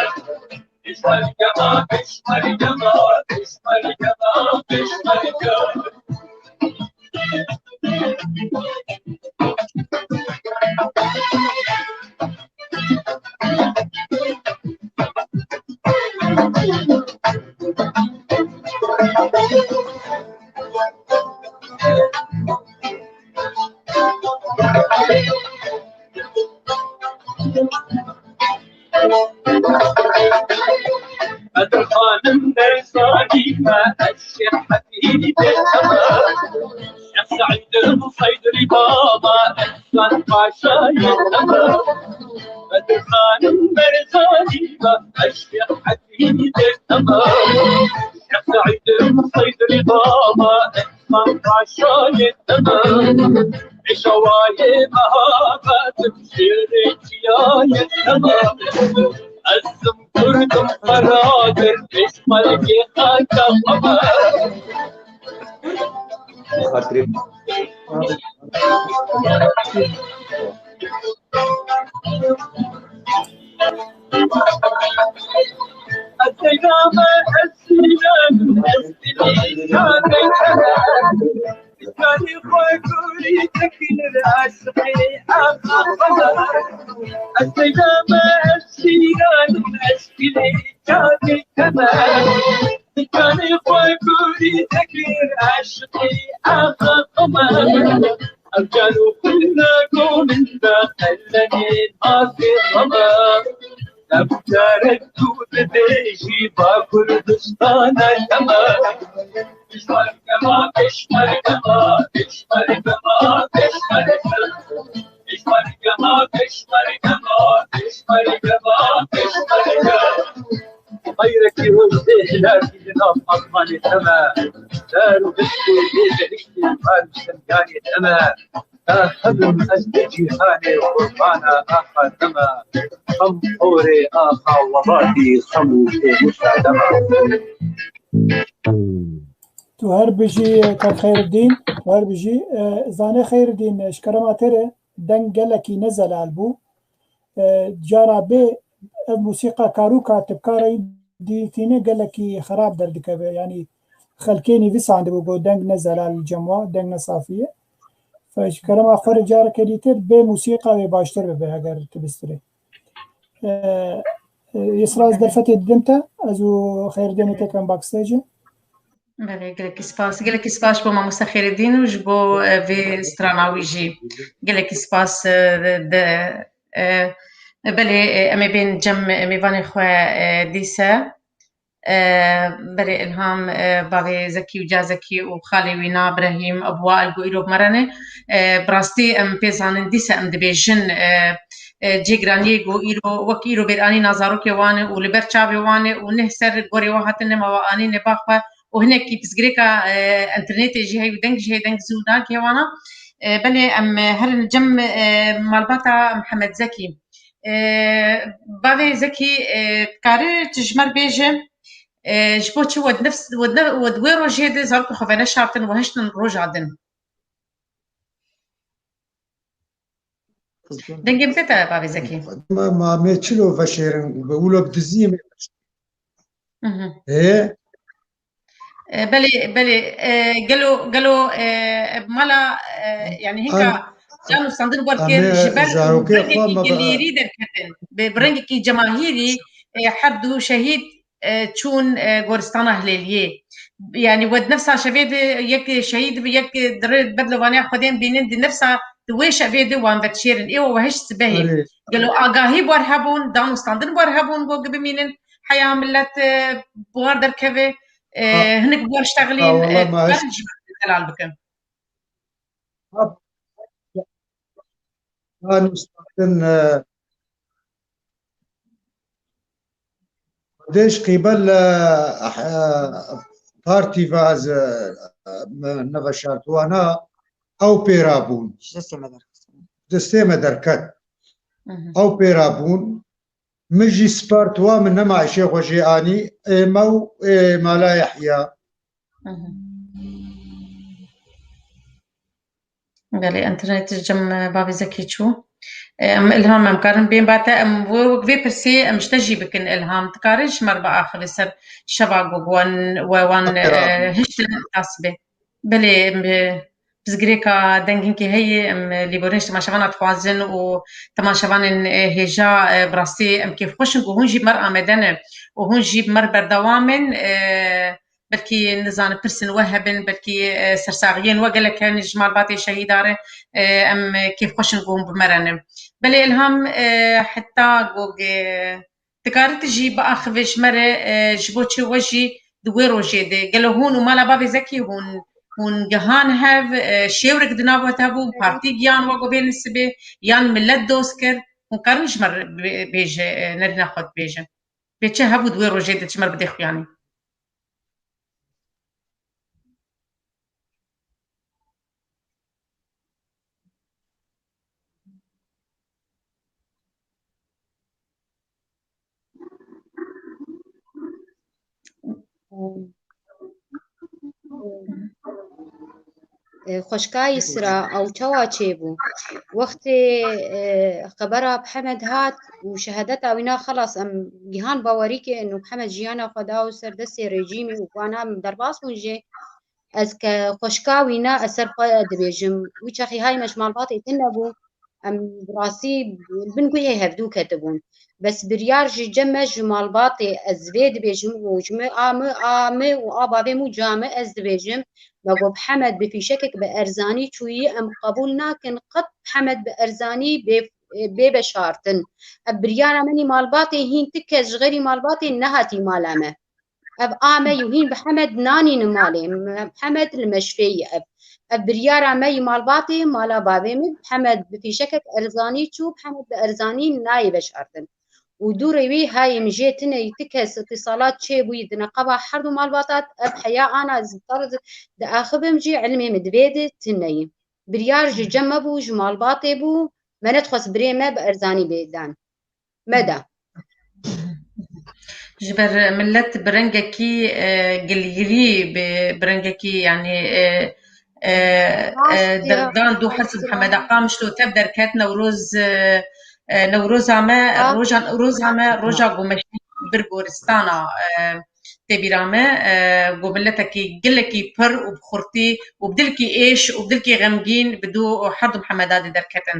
Bedir Xanim Berzanî me, ez Şêx Hemîdê temam. Şêx Seîd Seydrî baba, ez Şan Paşayê temam. Bedir Xanim Berzanî me, ez Şêx Hemîdê temam. Şêx Seîd Seydrî baba, ez Şan Paşayê temam. Pêşawayê mehabet im şêrê çiyayê temam. Ez im kurdim qeradir pêşmergê xaka xwe me. Xatirê. Ez Seyda me, ez Seyda me, ez Seyda me. Canî xwe gorî tekinir eşqê axa xwe. Ez Seyda me, ez Seyda me, ez Seyda me. Kanê xwe gurî tekir eşqî axa qemer. Ev can û xwîna gominda qelenê mafê xwe me. Ev carek tu dibêjî ba Kurdistana dema. Pişmarî dema, pişmarî dema, pişmarî dema, pişmarî dema. Pişmarî dema, pişmarî dema, pişmarî dema, pişmarî dema. Xeyrekî roj dê hilal di nav asmanê te me. Der û bişkê dê behiştê bar û semyanê te me. Te hebim ez di cîhanê qurbana axa te me. Xem xorê axa welatî xem û pênûsa te me. Tu her bijî, Kak Xeyruddîn, tu her bijî. E, Zanê Xeyruddîn, e, ji kerema te re deng gelekî ne zelal bû. E, cara bê ev musîqa karûka tu bi kar dîtîne gelekî xerab derdikeve. Yanî xelkê nivîsandibû got deng ne zelal li cem wa, deng ne safî ye. Fe ji kerema xwe re careke dîtir bê musîqa wê baştir bibe eger tu bistirê. E, e, Yisra, ez derfetê didim te, ez û Xeyrdênê tekem backstage. Belê, gelekî spas. Gelekî spas bo mamoste Xêrîdîn û ji bo, e, vê strana wî jî. Gelekî spas, e, de, e, belê, e, em ê bên cem, e, mêvanê xwe, e, dîse. E, belê Ilham, e, bavê Zekî û Cazekî û xalê wî na Brehîm, Ebwa, Elgo îro bi me re ne. E, bi rastî em pê zanin dîse em dibêjin, e, e, cêgiraniyê ku îro, wek îro bêranîna zarokê wan e û li ber çavê wan e û neh ser gorê wan hatin nema wa anîne ba xwe û hinekî pirsgirêka, e, înternetê jî heye û deng jî heye, deng zû nake wana. E, belê em herin cem, e, malbata Mihemed Zekî. E, bavê Zekî, e, dikare tu ji me re bêje, e, ji bo çi we di nefs, we di ne-, we di wê rojê de zarokê xwe veneşartin, we hiştin roja din? Dengê min tê te, bavê Zekî? Ma, ma me çilo veşêrin, wilo bi diziyê me. Mhm. Ê? E, belê, belê. E, gelo, gelo, e, mala, e, yani hinka An-, can û standin wer kir, ji ber zarokê rengekî xwe me be- gilîrî derketin. Bi, bi rengekî cemahîrî, e, her du şehîd, e, çûn, e, goristana Hilêliyê. Yani we di nefsa şevê de yek şehîd bi, yek di rê bedlovaniya Xwedê bînin, di nefsa di wê şevê de wan vedişêrin. Ê we hişt sibehê. Belê. Gelo agahî wer hebûn, dan û standin wer hebûn, go bimînin heya millet, e, bi wer derkeve, e, Ha. hinek bi wer ştexilîn, Ha, e, wala ma hişt- karin ji me zelal bikin. Ha. Dan û standin, e, Dêj qîbel, e, e, partî ve ez, e, me neveşartwana ew pêra bûn. Ji destê me derket. Destê me derket. Mhm. Ew pêra bûn. Min jî spart wa, min nema îşê xwe jê anî. Ê me û ê Mala Yehya. Mhm. Belê, înternet ji cem, e, bavê Zekî çû. E, em Îlham em karin bên bate, em wê wek vê pirsê em ji te jî bikin Îlham. Dikare ji me re biaxive ser şeva ku wan, we wan, e, hiştin tasibê. Belê, em, e, pirsgirêka deng hinkê heye, em, e, lêborîn ji temaşevana dixwazin û temaşevanên, e, hêja, e, bi rastî em kêfxweş in ku hûn jî bi me re amade ne û hûn jî bi me re berdewam in. E, belkî nizanim pirsên we hebin, belkî, e, sersaxiyên we gelek hene ji malbatê şehîda re, e, em, e, kêfxweş in ku hûn bi me re ne. Belê Îlham, e, heta ku, e, dikare tu jî biaxive ji me re, e, ji bo çi we jî di wê rojê de, gelo hûn û mala bavê Zekî hûn, hûn gihan hev, e, şêwrek di nav we de hebû, partî gihan we ku bêne sibê, yan millet dost kir, hûn karin ji me re bê-, bêje, e, nerîna xwe dibêje. Bê çi hebû di wê rojê de ji me re bidê xuyanî. Xweşka Yisra ew çawa çêbû? Wextê, e, xebera Mihemed hat û şehadeta wî na xelas em gihan bawerî ke û Mihemed jiyana xwe da û ser destê rejîmê û wana em derbas bûn jê. Ez ke xweşka wî na ez ser xwe dibêjim. Wî çaxî hay me ji malbatê tune bû. Em bi rastî li bin guhê hevdû ketibûn. Bes biryar ji cem me, ji malbatê, ez vê dibêjim û ji min a min, a min û a bavê min û ca min ez dibêjim, me got, Hemed bi fîşekek bi erzanî çûyî, em qebûl nakin qet Hemed bi erzanî bê, bê veşartin. Ev biryara min î malbatê, hîn ti kes ji xeyrî malbatê nehatî mala me. Ev a me yû hîn bi Hemed nanînin malê. Hemed li meşfê yî ev. Ev biryara me yî malbatê, mala bavê min, Hemed bi fîşekek erzanî çû, Hemed bi erzanî nayê veşartin. Û dûrê wî hayê min jê tine yî ti kes îtîsalat çêbûyî di neqeba her du malbata, ev heya ana ez tar diaxivim jî ilmê min divê de tine yî. Biryar ji cem me bû, ji malbatê bû, me nedixwest birê me bi erzanî bê dan. Me da. Ji ber millet bi rengekî, e, gilgirî, bi, bi rengekî, yanî, e, e, e, Rast e, ya, dan du rast Hesn ya. Hemeda Qamişlo tev derket Newroz, e, e, Newroza me, Ha? Roja Newroza me, Ha. Roja ku me şehîd bir goristana, e, tê bîra me, e, ku miletekî gelekî pir û bi xurtî û bi dilkî êş û bi dilkî xemgîn bi du her du Hemeda de derketin.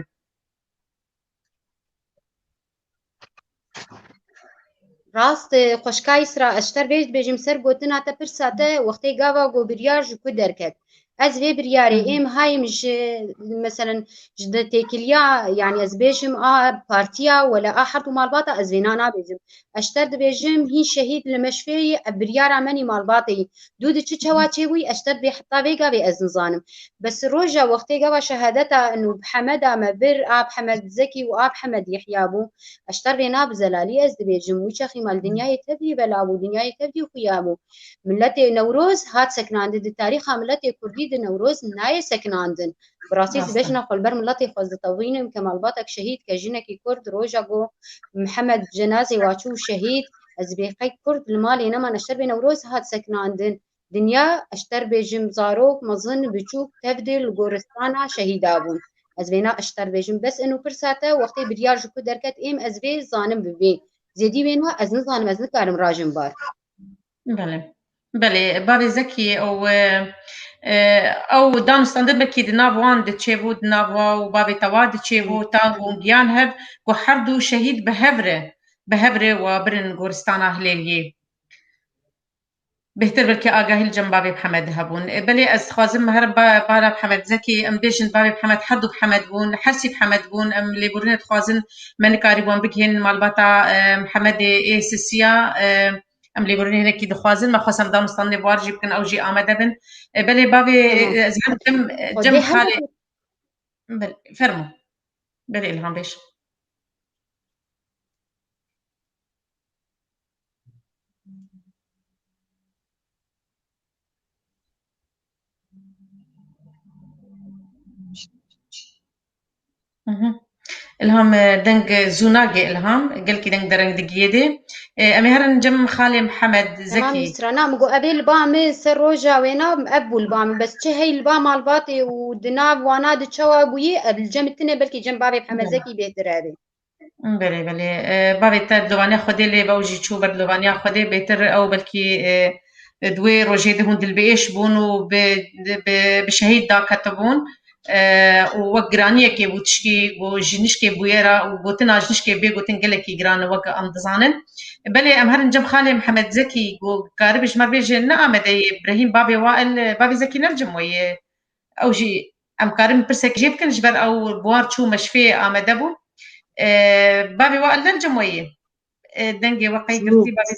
Rast, e, xweşka Îsra, ez ji te re vê dibêjim, ser gotina te, pirsa te, wextê gava ku biryar ji ku derket. Ez vê biryarê Hı hı. êm hayim ji, meselen, ji de têkiliya, yanî ez bêjim a partiya wele a her du malbata, ez vêna nabêjim. Ez ji te re dibêjim, hîn şehîd li meşfê yî, ev biryara me nî malbatê yî. Dû di çi çawa çêbûyî, ez ji te re dibê heta vê gavê ez nizanim. Bes roja wextê gava şehadeta û bi Hemeda me bir, a bi Hemed Zekî û a bi Hemed Yehya bû. Ez ji te re vê na bi zelalî ez dibêjim, wî çaxî me li dinyayê tevdî bela bû, dinyayê tevdî xuya bû. Miletê Newroz hat sekinandin, di tarîxa miletê Kurdî de Newroz nayê sekinandin. Bi rastî ez Rast e. dibêjina xwe li ber miletê xwe ez ditevînim ke malbatek şehîd, ke jinekî Kurd roja ku Mihemed bi cenazê wa çû şehîd, ez dibê qey Kurd li malê neman, ez ji te re vê Newroz hat sekinandin. Dinya, ez ji te re bêjim, zarok, mezin, biçûk, tev de li goristana şehîda bûn. Ez vêna ez ji te re bêjim. Bes eno pirsa te, wextê biryar ji ku derket, êm ez vê zanim bi vê. Zêdî wêna ez nizanim, ez nikarim rajim bar. Belê. Belê, bavê Zekî, ew, e, e, ew danûstandin belkî di nav wan diçêbû, di nav wa û bavê te wa diçêbû, Hı. ta gon giyan hev, ku her du şehîd bi hev re, bi hev re wa birin goristana Hilêliyê. Bêhtir belkî agahî li cem bavê Mihemed hebûn. E, belê ez dixwazim herim ba-, bara Mihemed Zekî, em bêjin bavê Mihemed, her du Mihemed bûn, her sî Mihemed bûn, em lêborînê dixwazin, me nikarî wan bigihên malbata, e, Mihemedê ê sisiya, e, em lêborînê hinekî dixwazin, me xwest em danûstandinê bi war jî bikin, ew jî amade bin. E, belê bavê, Tamam. e, ez herim cem, Xwedê cem hemû xalê. Belê, fermo. Belê, Îlham bêj. Mhm. Îlham, e, deng zû nagê Îlham, gelkî deng dereng digiyê dê. E, em ê herin cem xalê Mihemed Tamam, Zekî. Îsra, na, min got, ev ê li ba min ser roja wêna, ev bû li ba min. Bes çi hey li ba malbatê û di nav wana di çawa bûyî, ev li cem tine, belkî cem bavê Mihemed Belê. Zekî bêhtir e. Belê, belê. E, bavê te dilovaniya Xwedê lê be, ew jî çû ber dilovaniya Xwedê, bêtir ew belkî, e, e, di wê rojê de hûn dilbiêş bûn û bi, bi, bi şehîd daketibûn. E, û wek giraniyekê bû tişkî ku ji nişkê bûye re û gotina ji nişkê bê gotin gelekî giran e, wek em dizanin. Belê, em herin cem xalê Mihemed Zekî ku karibî ji me bêje ne amedeyê Brehîm, bavê wa el, bavê Zekî ne li cem we ye. Ew jî em karin pirsek jê bikin, ji ber ew bi war çû meşfê amede bû. E, bavê we el ne li cem we yê. E, dengê we qey Çû. girtî, bavê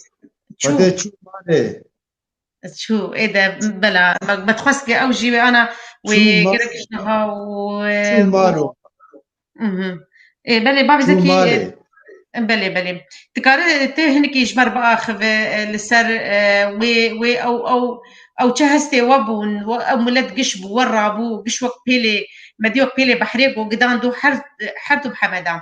çû. Xwedê çû malê. Çû, ê de, bela, me, me dixwest ke ew jî wê ana wê Çû ma-, gerek ji niha û, e, çû maro. Mhm. Ê, belê, bavê Çû Zekî, malê. e, belê, belê. Dikare tê hinekî ji me re biaxive, e, li ser, e, wê, wê ew, ew, ew çi hestê we bûn, we, ew milet giş bû, we rabû, giş wek pêlê, me dî wek pêlê behrê ku gidan dû her, her du bi Hemeda.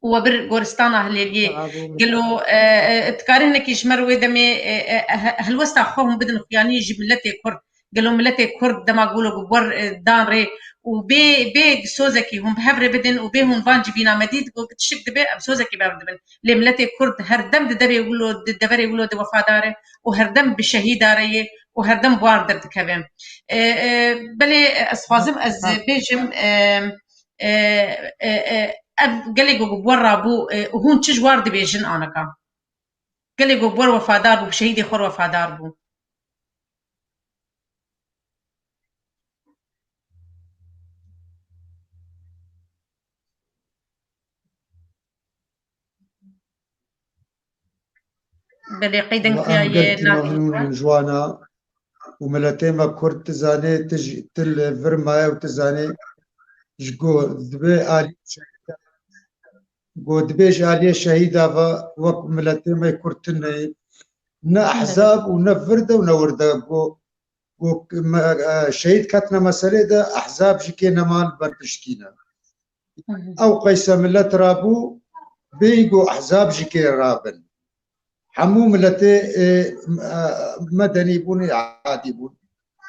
Û we bir goristana Hilêliyê. Sağ olun. Gelo, e, e, dikare hinekî ji me re wê demê, e, e, he-, helwesta xwe hûn bidin xuyanî ji miletê Kurd. Gelo miletê Kurd dema golo bi wer, e, dan rê û bê, bê sozekî hûn bi hev rê bidin û bê hûn van civîna me dît, got tişik dibe, em sozekî bi hev dibin. Lê miletê Kurd her dem di devê wilo, di deverê wilo de wefadar e û her dem bi şehîda re ye û her dem bi wan derdikeve. E, e, belê ez dixwazim ez Ha. bêjim, e, e, e, e, ev gelê ku bi we re bû, e, hûn çi ji war dibêjin anika? Gelê ku bi we re wefadar bû, bi şehîdê xwe re wefadar bû. Belê, qey deng Wala xuya em yê gelkî nadî memnûn in ji wan a û miletê me Kurd tu zanê, tu ji, tu li vir maye û tu zanê ji go dibê alî, go dibê ji aliyê şehîda ve wek miletê me Kurd tune ye. Ne ehzab û ne vir de û ne wir de go, go me, e, şehîd ketine meselê de ehzab jî kê nema li ber piştî ne. Ew qeyse milet rabû, bêyî ku ehzab jî kê rabin. Hemû miletê, e, e, medenî bûn, adî bûn.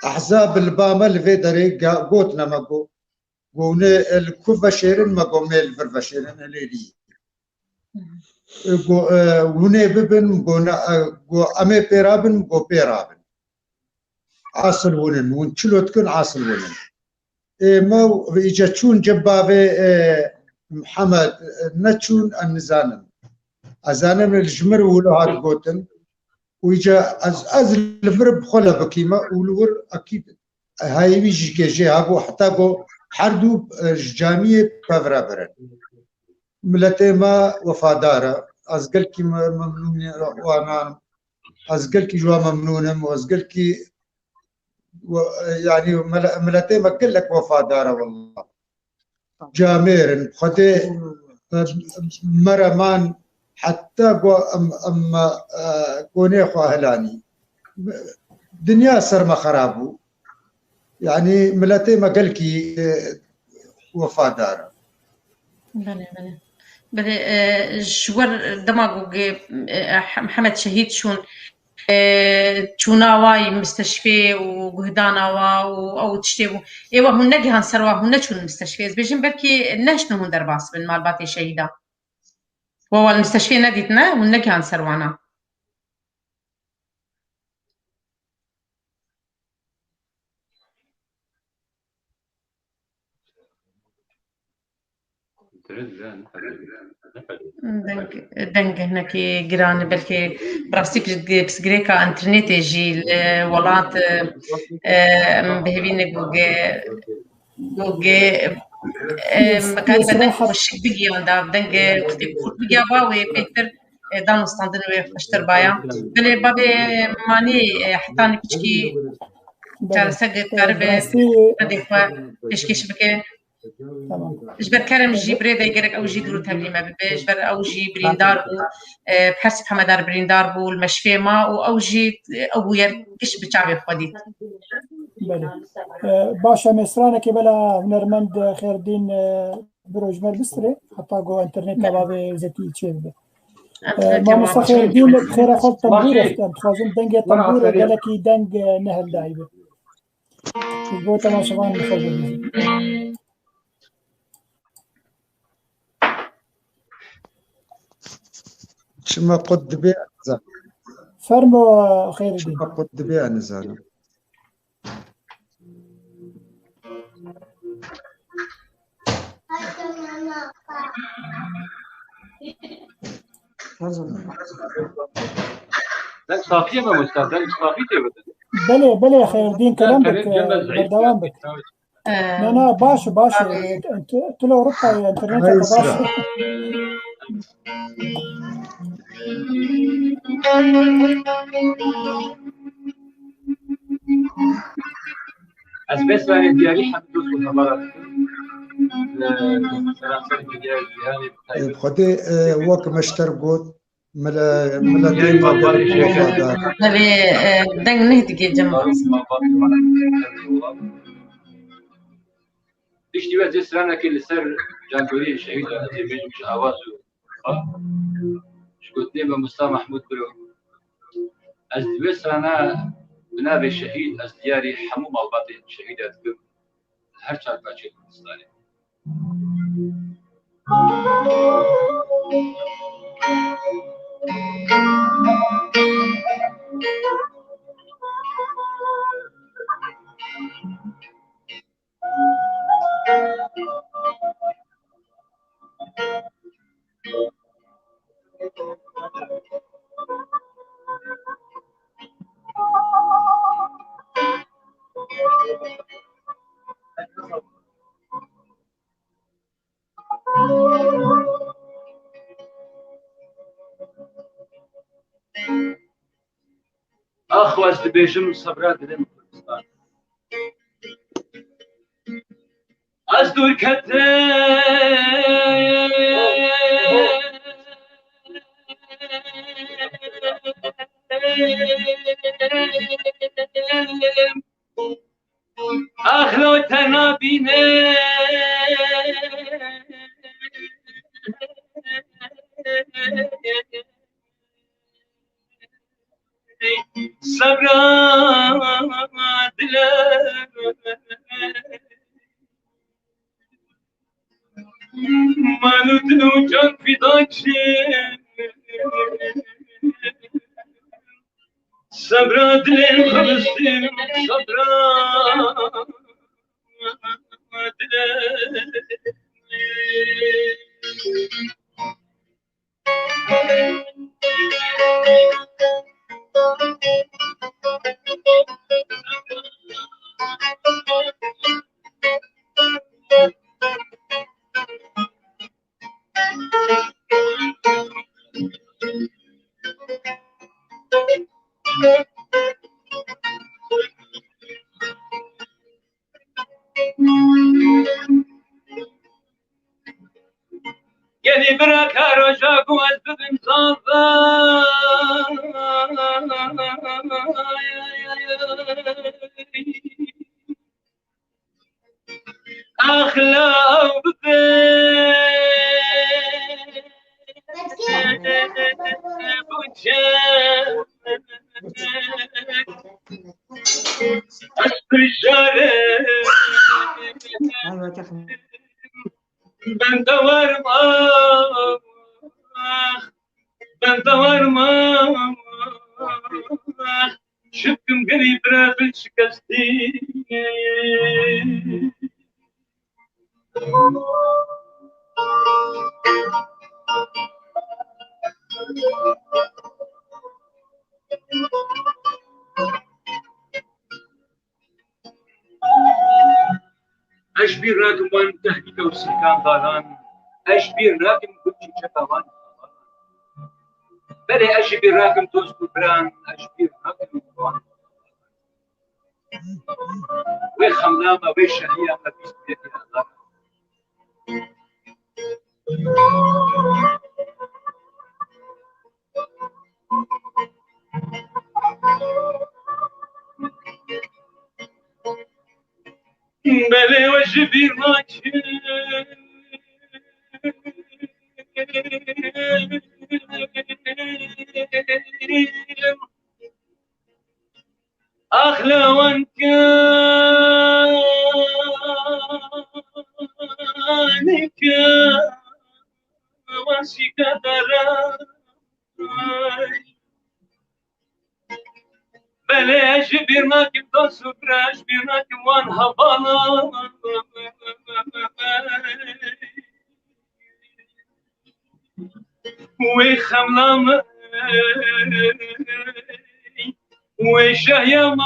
Ehzab li ba me li vê derê ga-, gotine me ku, ku hûn ê, e, li ku veşêrin, me got, me li vir veşêrin, e, lê lî. E, got, e, hûn ê bibin, got, ne, e, got, em ê pê rabin, got, pê rabin. Asil hûn in, hûn çilo dikin, asil hûn in. Ê, me îca çûn cem bavê, e, Mihemed, e, neçûn, em nizanin. Ez zanim li ji mir wilo hat gotin. Û îca ez, ez li vir bi xwe le bikîme û li wir ekîd heyî wî jî kê jê hebû, heta ku her du, e, ji camiyê pevre birin. Miletê me wefadar e. Ez gelkî me-, memnûnê wan im. Ez gelkî ji wan memnûn im û ez gelkî we-, yanî mile-, miletê me gelek wefadar e wela. Camêr in, Xwedê, e, me re man heta ku em, em, e, konê xwe hilanî. Dinya ser me xera bû. Yanî miletê me gelkî, e, wefadar e. Belê, belê. Belê, e, ji wer dema ku ge-, e, Mihemed şehîd çûn, e, çûna wa yî misteşfê û guhdana wa û ew tiştê bû. Ê wa hûn negihan ser wa, hûn neçûn misteşfê. Ez bêjim belkî neştin hûn derbas bin malbatê şehîda. Wa wa li misteşfê nedîtine, hûn negihan ser wana. Deng, deng hinekî giran e, belkî bi rastî pirs-, pirsgirêka înternetê jî li welat, e, em bi hêvî ne ku ge-, ku ge-, e, Yes, yes, qeribe deng rahat. Xweşik bigiyan da, deng wextê xurt bigiya ba wê pêktir, e, danûstandin wê xweştir baya. Belê bavê Manî, e, hetanî piçkî Belê. Çaresek E, karibe rastî qedê xwe pêşkêş bike. Tamam. Ji ber kerem jî birê de gerek ew jî dûr û tevlî me bibe. Ji ber ew jî birîndar bû. E, bi her sî hemedar birîndar bû, li meşfê ma û ew jî, e, ew bûyer giş bi çavê xwe dît. Belê. E, baş e, em ê stranekê bela hunermend Xêrdîn, e, biro ji me bistirê, heta ku înterneta bavê zetî çêbibe. E, mamosta Xêrdîn, bi xêra xwe tembûr est, em dixwazin dengê tembûrê gelekî deng, e, nehildayî be. Ji bo temaşevanên xwe bibêjin. Çima qut dibê ez nizanim. Fermo, Xêrdîn. Çima qut dibê ez nizanim. Deng safî ye mamosta, deng safî tê bitin. Belê, belê, Xêrdîn, kelam bik, berdewam bik. Ee, Na, na, baş e, baş e. Tu, tu li Ewropayê, înterneta te baş e. Ez bes ve diyarî hemî dost û hevara dikim. Li seranserê dinyayê cîhanê bi taybet. Xwedê, e, wek meşter got, mile-, miletê me gelek wefadar. Belê, e, deng neh dike cem. Piştî we cê stranekê li ser cangoriyên şehîd e, ez ê bêjim ji awaz û xwe. Ji gotinê me Musta Mahmûd biro. Ez di wê strana bi navê şehîd, ez diyarî hemû malbatên şehîda dikim. Her çar parçeyên Kurdistanê. Ax, ez dibêjim sebra dilên Kurdistan. Ez dûr ketim Axlo te nabîne. Sebra dile. Mal û dil û can fîda çi. Sebra dilên Filistin, sebra dilê. Gelî bira ka roja ku ez bibim zava. Axlaw bibe. Ben dawarım ah, ben dawarım ah. Şipkim gelî bira dil şikestî. Ez ji bîr nakim wan tehdîka û sirkan dalan, ez ji bîr nakim gul çîçeka wan. Belê ez ji bîr nakim dost û biran, ez ji bîr nakim wan. Wê xemla me, wê şehiya me bîst yekê Adar. Belê we ji bîr nakim. Axlawan kanike wasîka daran. Belê ez ji bîr nakim dost û bira, ez ji bîr nakim wan hevala. Wê xemla me, wê şehiya me.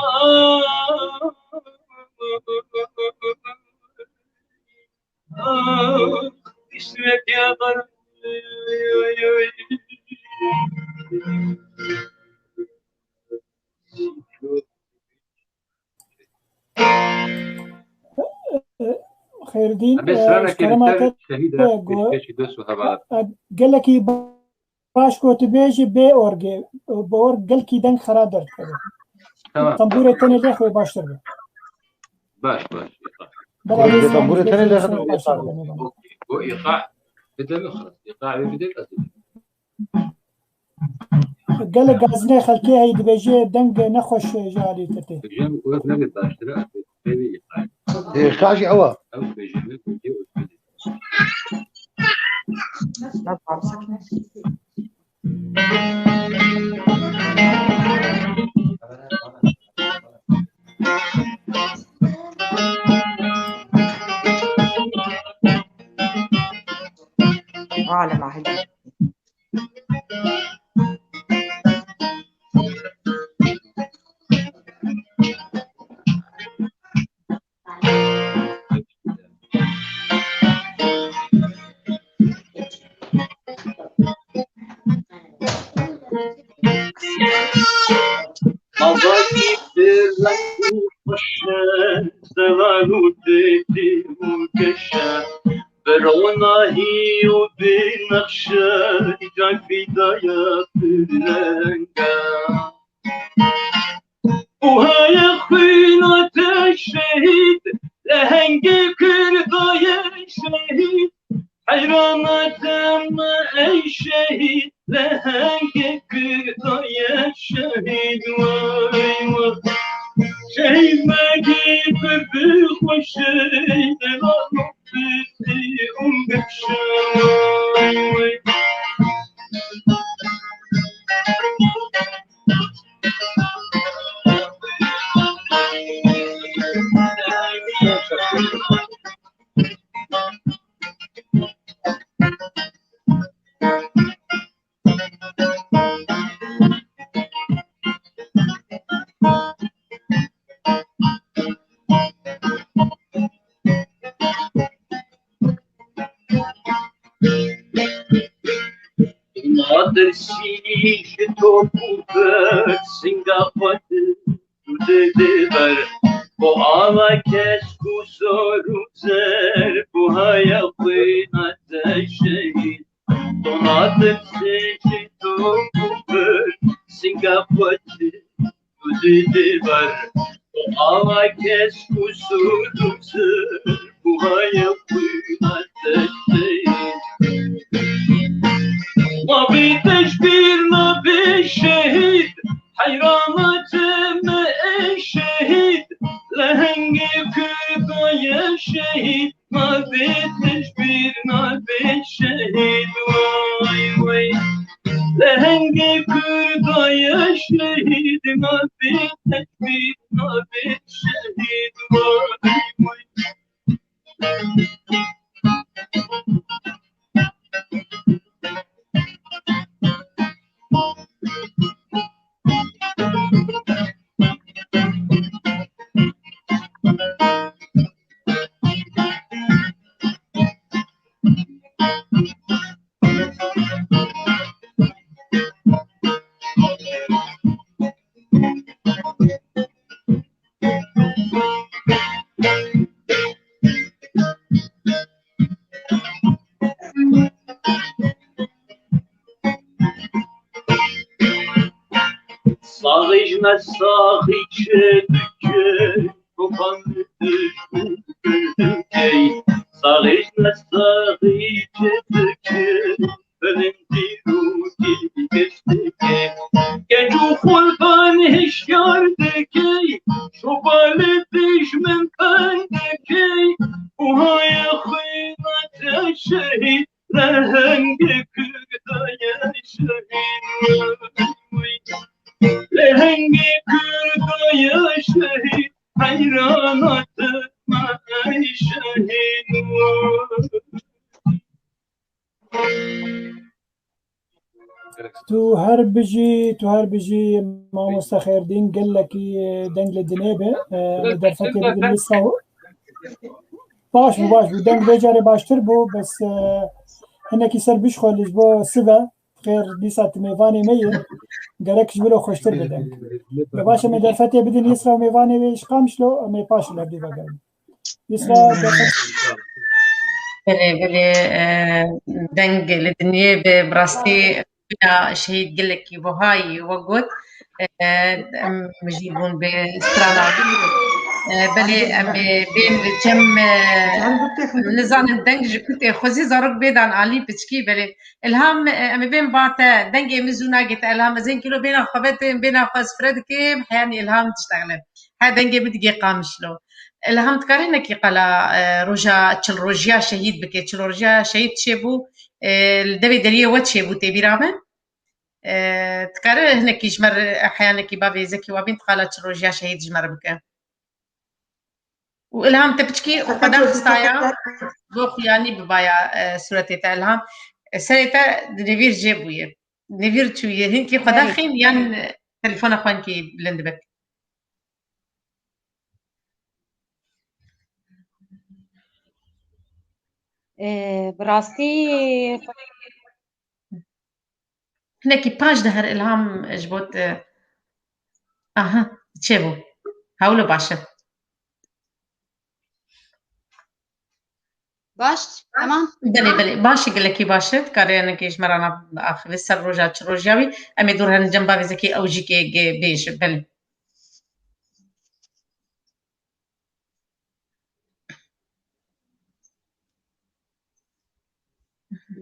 Ah, îsmet ya dar. Xêrdîn, Em ê stranekê ji li kerema ser te şehîd re go-, pêşkêşî dost û hevala. Gelekî baş ku tu bêjî bê orgê, bi org gelkî deng xera derdikeve. Tamam. Tembûrê tenê lê xwe baştir be. Baş, baş. Belê, Tembûrê tenê lê xwe baştir be. Okey. Bu îqa. Bide mi xalas? Îqa wê bide ez. Gelek gazinê xelkê heyî dibêje deng nexweş ji alî te tê. Dibêjim ku ev nebê baştir e, ev bê îqa. Îqa jî ew e. Ew dibêje min ku jê û dibêje. Alema hedi. Azadî bi reng û xweş e, zelal û dêdî û geş e, bi ronahî û bi nexş e, îcar fîdaya bi reng e. Buhaya xwîna te şehîd, lehengê Kurda ye şehîd. Heyrana te me ey şehîd, lehengê Kurda ye şehîd. Wey wey. Şehîd me gî bi bi xweşê, delal û bi bi û bi şey. Nadirsî ji top û ber, singa xwe di dide ber. Bo ala kesk û zor û zer, bo haya xwe nate şehîd. To nadirsî ji top û ber, singa xwe di dide ber. Awa kesk û sor û ser, buhaya xwîna te şehîd. Navê te ji bîr nabe şehîd, heyrana te me ey şehîd. Lehengê Kurda ye şehîd, navê te ji bîr nabe şehîd. Way way. Lehengê Kurda ye şehîd, navê te ji bîr nabe şehîd. Way way. Saxî ji me saxî çi dike, topan dike, saxî ji me saxî çi dike, bilind dîrokî geş dike. Genc û xurban hişyar dike, şoba li dijmin bend dike. Buhaya xwîna te şehîd, lehengê Kurda ye şehîd. Lehengê Kurda ye şehîd, heyrana te me ey şehîd. Tu her bijî, tu her bijî mamoste Xêrdîn, gelekî deng li dinê be. E, derfetê bidin wisa. Baş bû, baş bû. Deng vê carê baştir bû, bes, e, hinekî ser bişxwe li ji bo sive. Xêr, dîsa tu mêvanê me yê. Gerek ji wilo xweştir be deng. Be baş em ê derfetê bidin Yisra û mêvanê wê ji Qamişlo, em ê paş li hevdû vegerin. Yisra, derfet. Belê, belê, e, deng li dinyê be, bi rastî bina şehîd gelekî buhayî we got. E, em mijî bûn bi strana. E, belê em ê bên li cem, e, nizanin deng ji ku tê xwezî zarok bêdan alî piçkî, belê Ilham, e, em ê bên ba te, dengê min zû nagê te Ilham, ez ên kîlo bêna xwe ve tên, bêna xwe ez fire dikim, heyanî Ilham diştexile. He dengê min digê Qamişlo. Ilham, dikarî hinekî qala, e, roja çil rojiya şehîd bike. Çil rojiya şehîd çêbû, e, li devê deriyê we çêbû, tê bîra me? E, dikarî hinekî ji me re, heyanekî bavê Zekî Wabîn, qala çil rojiya şehîd ji me re bike. Û Ilham te piçkî xwe daxistaya, bo xuyanî bibaya, e, sûretê te Ilham. E, serê te di nêvîr jê bûye. Nêvîr çûye. Hinkî xwe daxîn yan, e, telefona xwe hinkî bilind dibe. E, bi rastî Hinekî paş de her Ilham ji bo te. Aha, çêbû. Hewlo baş e. Baş, heman. Belê, belê. Baş e, gelekî baş e. Dikarê hinekê ji me re na-, axivê ser roja çi rojiya wî. Em ê dûr herin cem bavêzekê ew jî kê ge-, bêje. Belê.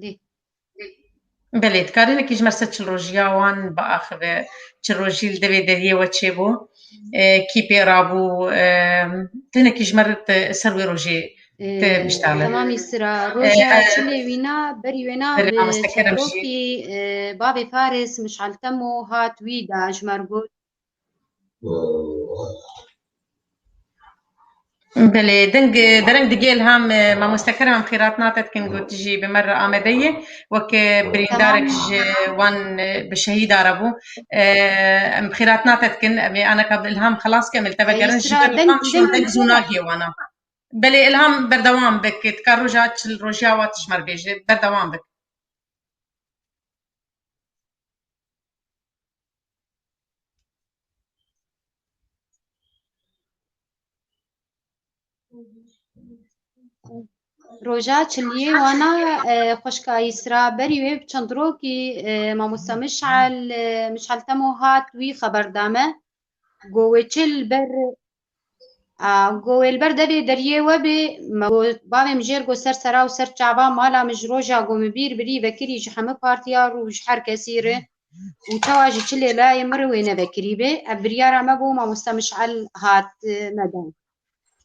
Dê. Belê, dikarî hinekî ji me ser çil rojiya wan biaxive, çil rojî li devê deriyê we çêbû, e, kî pê rabû, e, tu hinekî ji me re te ser wê rojê te Ee, biştale. Temamî sira. E, Roja e, çilê wîna, berî wêna belê, bi mamoste Kerem jî. Çetrokî, e, bavê Faris Mişal Temo hat wî da ji me re got. Belê, deng, dereng digê Ilham, e, mamoste Kerem, em xîratna te dikin, got jî bi me re amade ye, wek, e, birîndarek Tamam. Ji wan, e, bi şehîda re bû. E, em xîratna te dikin, em ê aneka bi Ilham xelas ke, em li te vegerin, ji Yusra, ber deng, Ilham şûn deng deng zû nagihê wana. Belê, Ilham, berdewam bik, dika roja çil rojiya wa tu ji me re bêje, berdewam bik. Roja çiliyê wana, e, xweşka Yisra, berî wê bi çend rokî, e, mamoste Mişal, e, Mişal Temo hat wî xeber da me. Go wê çil ber, a, go wê li ber devê deriyê we bê, me go, bavê min jêr go ser sera û ser çava mala min ji roja go min bîr birî vekirî ji hemû partiya rû ji her kesî re û çawa ji çilê layê min re wê nevekirî bê. Ev biryara me bû, mamoste Mişal hat, e, me da.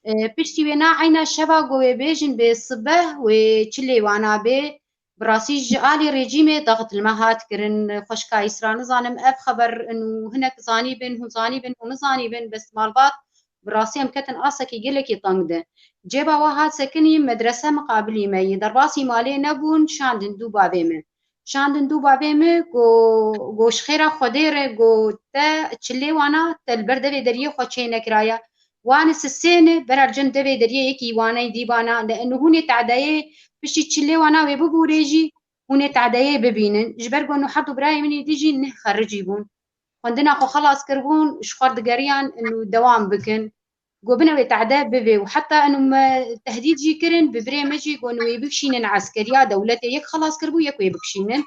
E, piştî wê na eyna şeva go wê bêjin bê sibeh wê çilê wana bê, bi rastî ji alî rejîmê daxit li me hat kirin. Xweşka Îsra, nizanim ev xeber in û hinek zanîbin, hûn zanîbin, hûn nizanîbin, bes malbat bi rastî em ketin asekî gelekî teng de. Cêba wa hat sekinî, medrese miqabilî me yî, derbasî malê nebûn, şandin dû bavê min. Şandin dû bavê min, go, go ji xêra Xwedê re, go te çilê wana, te li ber devê deriyê xwe çê nekiraya. Wan sisêne, berer cem devê deriyê yekî waneyî dîbana, li enû hûnê tadeyê piştî çilê wana wê bibûrê jî, hûnê tadeyê bibînin. Ji ber ku nû her du birayê min ê dî jî neh xericî bûn. Xwendina xwe xelas kiribûn, ji xwe digeriyan û dewam bikin. Go bine wê tade bivê û heta eno me tehdîd jî kirin, bi birê me jî got wê bikişînin eskeriya dewletê, yek xelas kiribû, yek wê bikişînin.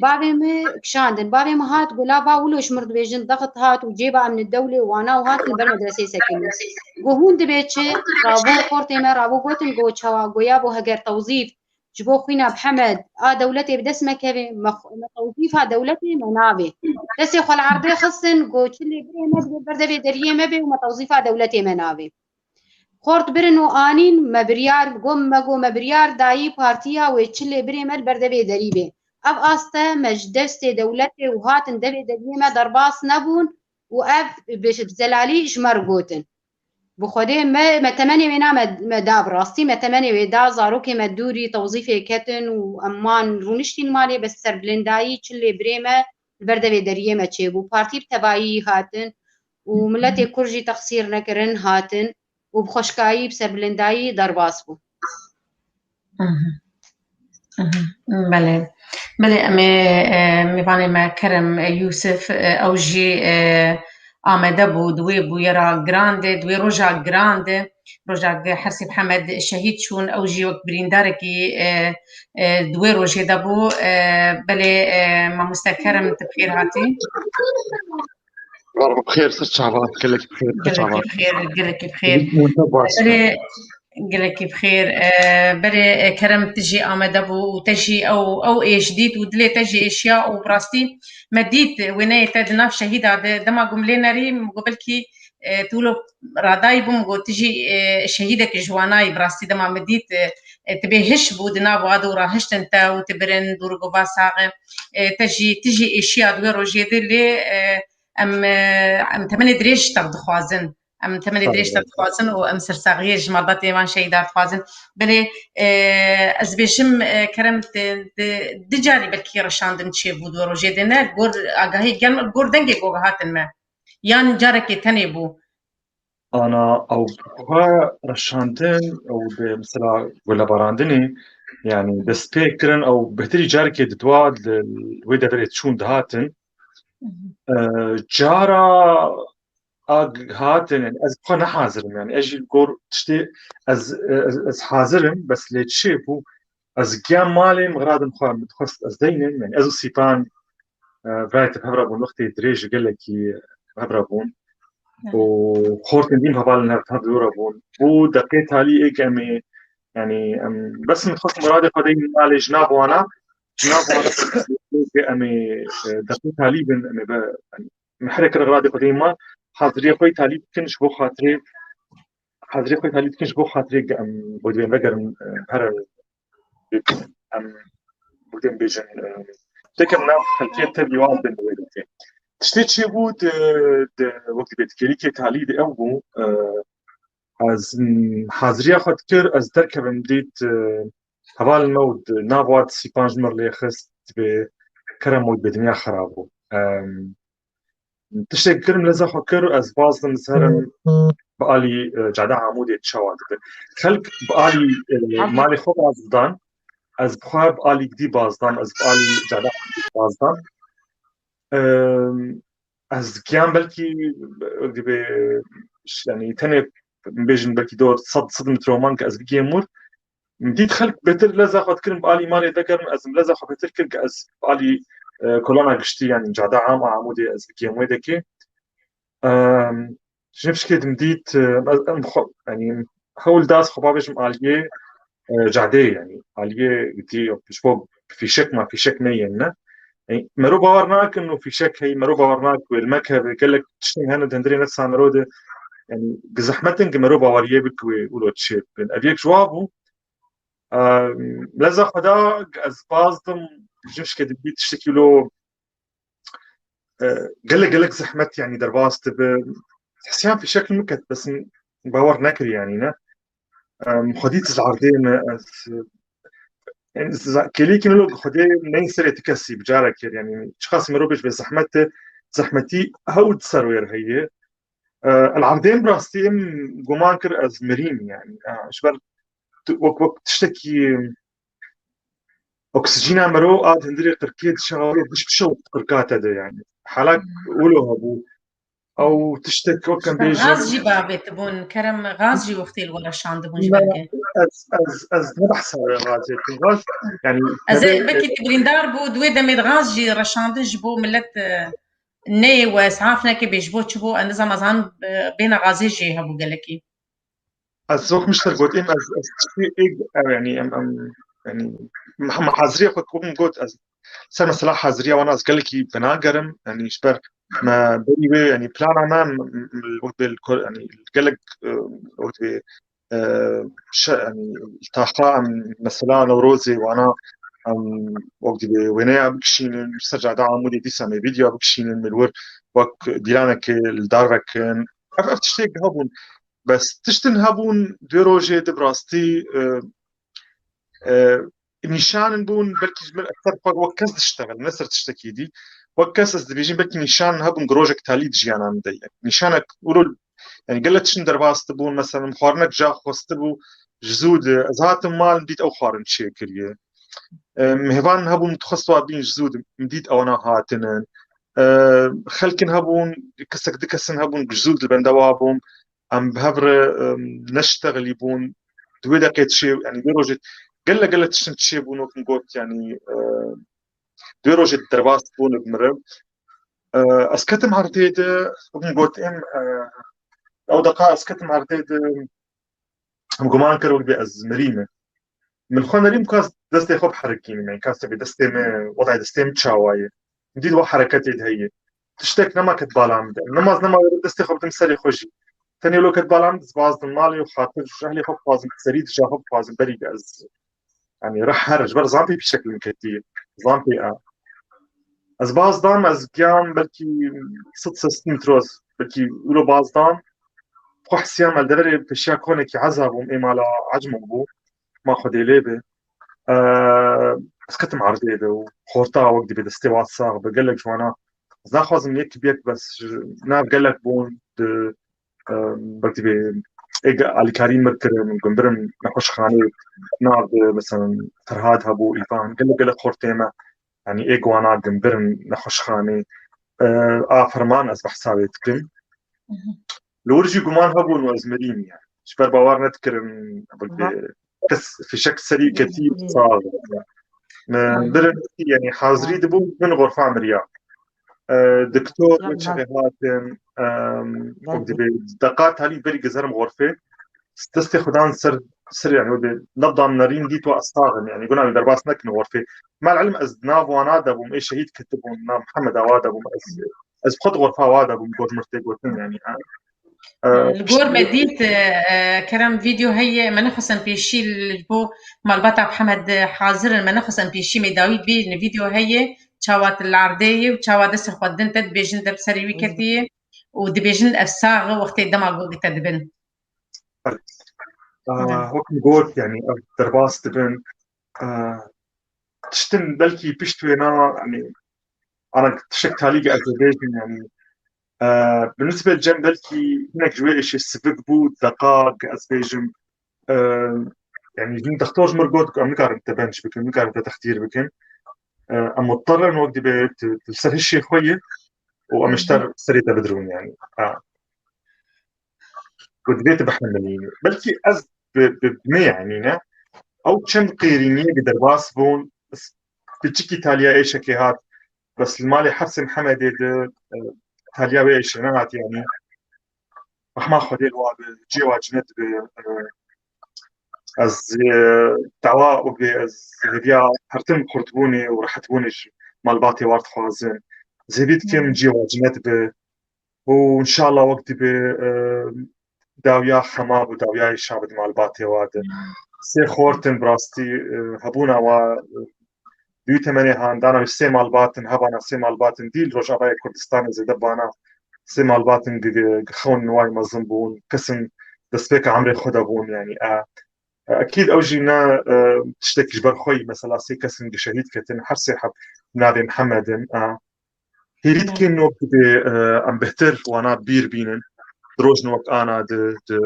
Bavê me kişandin. Bavê me hat, go la va wilo ji mir dibêjin, daxit hat û cêba em li dewlê wana û hat li ber medresê sekinî. Go hûn dibê çi? Rabû xortê me, rabû gotin, go çawa? Go ya bo heger tewzîf ji bo xwîna Mihemed a dewletê bi dest me keve, me xwe, me tewzîfa dewletê me navê. Destê xwe li erdê xistin, go çilê birê me dibê ber devê deriyê me bê û me tewzîfa dewletê me navê. Xort birin û anîn, me biryar, go me, go me biryar dayî partiya wê çilê birê me li ber devê derî bê. Ev aste me ji destê dewletê û hatin devê deriyê me derbas nebûn û ev bi, bi zelalî ji me re gotin. Bi Xwedê me, me temenê wêna me, me da bi rastî, me temenê wê da, zarokê me dûrî tewzîfê ketin û em man rûniştîn malê, bes serbilindayî çilê birê me li ber devê deriyê me çêbû. Partî bi tevayî hatin û miletê Kurd jî texsîr nekirin hatin û bi xweşkayî, bi serbilindayî derbas bû. Mhm. Mhm. Belê. Belê, em ê, e, mêvanê me Kerem, e, Yûsif, e, ew jî, e, amade bû, di wê bûyera giran de, di wê roja giran de, roja ge Hersî Mihemed şehîd çûn, ew jî wek birîndarekî, e, e, di wê rojê de bû. E, belê, e, mamoste Kerem, tu bi xêr hatî. Bar bi xêr, ser çavan, gelekî bi xêr, ser çavan. Gelekî bi xêr, gelekî bi xêr. Wî wî te baş Belê, be. Gelekî bi xêr. E, belê, e, Kerem, tu jî amade bû û te jî ew, ew êş dît û dilê te jî êşiya û bi rastî me dît wêneyê te di nav şehîda de, dema ku min lê nerî, min got belkî, e, tu wilo radayî bû, min got tu jî, e, şehîdek ji wanayî, bi rastî dema min dît, e, e, tu bê hiş bû di nav wan de û rahiştin te û tu birin dûr gova saxe, e, te jî, tu jî êşiya di wê rojê de lê, e, em, e, em temenê dirêj ji te dixwazin. Em temenê dirêj te dixwazin û em sersaxiyê ji malbatê wan şehîda dixwazin. Belê, e, ez bêjim, e, Kerem, di, di, di carî belkî reşandin çêbû di rojê de ne, gor agahî gel, gor dengê go hatin me. Yan carekê tenê bû. Ana ew xwe reşandin ew de mesela gulebarandinê, yani dest pê kirin ew bêhtirî carekê di dua li wê deverê çûn dihatin. Mhm. E, cara a hatin, yani ez xwe nehazir im, yani ez jî gor tiştê ez, ez, ez hazir im, bes lê çi bû, ez giya malê min, xira din xwe min dixwest ez deynim, yani ez û Sîpan, e, birayê te bi hev re bûn, wextê dirêj gelekî bi hev re bûn. Û xortên dîn hevalên hev, hev dû re bûn. Bû deqê talî êk em ê, yani em bes min dixwest miradê xwe deynim malê ji nav wana, ji nav wana em ê, e, deqê talî bin, em ê be, yani, min here kir miradê xwe deynim mal, haziriyê xwe yê talî bikin ji bo xatirê, haziriyê xwe yê talî bikin ji bo xatirê em bo divên vegerin, e, here em bûdên bêjin, e, tekem nav xelkê te dîwan bin wê dikê. Tiştê çê bû di, di, wek dibê di kêlîkê talî de ew bû, e, ez, m, haziriya xwe dikir, ez derkevim dît, e, hevalên me û di nav wa di Sîpan ji mir lê xist, dibê kerem û dibê dinya xera bû. Em, tiştek kirim, leza xwe kir, ez baz dim, ez herim bi alî, e, Cada Amûdê çawa dibe. Xelk bi alî, e, malê xwe baz didan, ez bi xwe bi alî gidî baz dam, ez bi alî Cada Amûdê baz dam. E, ez giyan belkî, e, dibe, yani tenê bêjin belkî dor sed, sed metre man ke ez bigêm wir. Min dît xelk bêtir leza xwe dikirin bi alî malê vegerin, ez min leza xwe bêtir kir ke ez bi alî, e, kolana giştî, yani Cada Am a Amûdê ez bigêm wê dekê. Em, ji pişkê din dît, e, em, em xwe, yani hewl da ez xwe bavêjim aliyê, e, cadeyê, yani aliyê gidî ji bo fîşek ma fîşek neyên ne. Yani, mero bawer nakin û fîşek hey, mero bawer nak wê li me keve, gelek tiştin hene di hundirê nefsa mero de, yani, gi zehmet in gi mero baweriyê bik wê wilo çê bin. Ev yek ji wa bû. Em, leza xwe da ez baz dim, ji pişkê din bî tiştekî wilo, e, gelek, gelek zehmet, yani, derbas dibe. Hesiyan fîşek li min ket, bes min bawer nekir, yani, ne. Em, xwedî tu zardê me, ez, yani, za-, kêlîkî min lo xwedê neyên serê ti kesî bi carekê, yani, çiqas mirov bêj be zehmet e, zehmetî hew di ser wê re heye. E, el erdê min rastî em guman kir ez mirîm, yani. E, ji ber tu wek, wek tiştekî oksijîna mero a di hundirê qirkê dişewe, diş bişew qirka te de, yani. Halak wilo hebû. Ew tiştek wek em bêjin. Gaz jî bavêtibûn, kerem, gaz jî wextê li we reşandibûn ji Na, belkê. Ez, ez, ez ne behsa wê gazê dikim. Gaz, yani, Ez ê, tevê, belkî te birîndar bû, di wê demê de gaz jî reşandin ji bo millet, e, neyê we, esaf neke bê ji bo çi bû, ez nizam, ez han, e, bêna gazê jî hebû gelekî. Ez wek min ji te got, em ez, ez tiştê êk, ew, yani, em, em, yani, meh-, mehaziriya xwe ku min got, ez ser mesela haziriya wana ez gelekî venagerim, yani, ji ber me berî wê, yani, plana me, m-, m-, wek bê li kor, yani, gelek, e, wek bê, e, şe-, yani, taxa em mesela Newrozê wana, em, wek dibê wêneya bikişînin, ser Cada Amûdê dîsa me vîdeo bikişînin, me li wir wek dîlanekê li dar vekin. Ev, ev tiştê hebûn. Bes tiştin hebûn, dê rojê de bi rastî, e, e, nîşanin bûn, belkî ji min ser xwe wek kes diştexil, ne ser tiştekî dî. Wek kes ez dibêjim, belkî nîşanin hebûn ku rojek talî di jiyana min de ye. Nîşanek ûro, yani gelek tiştin derbas dibûn, mesela min xwarinek ja xwestibû, ji zû de ez hatim mal, min dît ew xwarin çêkiriye. E, mêvan hebûn, min dixwest wa bîn, ji zû de min dît ewana hatinin. E, xelkin hebûn, kesek du kesin hebûn, ji zû de li benda wa bûn. Em bi hev re, em, neştexilî bûn. Di wê deqê çê, yani, di wê rojê gelek, gelek tiştin çêbûn, wek min got, yani, e, di wê rojê derbas bûn bi miriv. E, ez ketim erdê de, wek min got, em, e, ew deqa ez ketim erdê de, em guman kir, wek bê ez mirî me. Min xwe nerîm, kas destê xwe biherikînim, yani, kas tevê destê me, wedayê destê min çawa ye. Dît wa hereketê de heye. Tiştek nema ket bala min de. Nema ez nema were destê xwe bidim serê xwe jî. Tenê lo ket bala min, ez bazdim malê û xatir ji ehlê xwe bixwazim, serî dija xwe bixwazim, berî de ez, yani, rih her, ji ber zampê pîşek min ketiye. Zampê a. Ez baz dam, ez giyam belkî sed sesî metre, belkî wilo baz dam. Xwe hesiyam el deverê peşiya konekî eza bûm, ê mala Ecmo bû. Ma Xwedê lê be. Eee, ez ketim erdê de û xorta wek dibê destê wa sax be, gelek ji wana. Ez naxwazim yek bi yek, bes ji nav gelek bûn di, eee, belkî bê êk alîkarî mir kirin, min gumbirin nexweşxanê nav de, mesela Ferhad hebû, Îvan, gelek gelek xortê me, yani êk wana gumbirin nexweşxanê. Eee, a ferman ez behsa wê dikim. Li wir jî guman hebûn û ez mirîm yani. Ji ber bawer nedikirin, kes fişek serî ketî sax. Min birin, yani hazirî dibû bin xorfa miriya. E, Doktor min çavê hatin, em, û dibê deqa talî berî gezerim xorfê. Destê xudan ser, ser yani, o de nebdan nerîn dît û ez sax im yani. Guna wî derbas nekin xorfê. Mal ilim ez nav wana de bûm, ê şehîd ketibûn, nav Mihemed awa de bûm, ez, ez xwe di xorfa wa de bûm, got mir tê gotin yani. Ha. Li gor me dît, e, Kerem, vîdeo heye, me nexwestin pêşî li bo malbata Mihemed hazir in, me nexwestin pêşî me dawî bî, li vîdeo heye, çawa tu li erdê yî û çawa destê xwe din te dibêjin, te bi serê wî ketiye û dibêjin ev sax e, wextê dema go te dibin. Aa, wek min got, yani ev derbas dibin. Aa, tiştin belkî pişt wê na, yani ana tiştek talî ez ê bêjim, yani, e, bi nisbet cem belkî hinek ji wê êşê sivik bû, deqa ez bêjim, e, yani jin dextor ji mir got ku em nikarin te benc bikin, nikarin te textîr bikin. E, em mutterin wek dibê tu, tu li ser hişê xwe yî û em ji te serê te bidirin yani. Ha. Ku divê tu bihemilînî. Belkî ez bi, bi, bi me yani ne. Ew çend qêrîniyek derbas bûn, piçikî taliya êşekê hat, bes li malê Hefsê Mihemedê de, e, taliya wê êşê nehat yani. Rehma Xwedê li wa bi, cihê wa cinet bi, e, ez, e, dawa û bi ez hêviya hertim xurtbûnê û rehetbûnê ji malbatê war dixwazim. Zêdî dikim cihê wa cinet bi. û înşallah wek dibê, e, dawiya xema bû, dawiya êşa bi di malbatê wa de. Sê xortin bi rastî, e, hebûna wa, e, dû temenê han, dana wî sê malbatin, hebana sê malbatin dî li Rojavayê Kurdistanê zêde bana sê malbatin gi, gi, gi xewn niway mezin bûn, kesin destpêka emrê xwe de bûn, yani, e, e, ekîd ew jî ne, e, tiştek ji ber xwe yî, mesela sê kesin gi şehîd ketin, her sê heb navê Mihemed in, e, Hêvî dikin wek dibê, e, em bihtir wana bîr bînin. Di rojin wek ana di, di,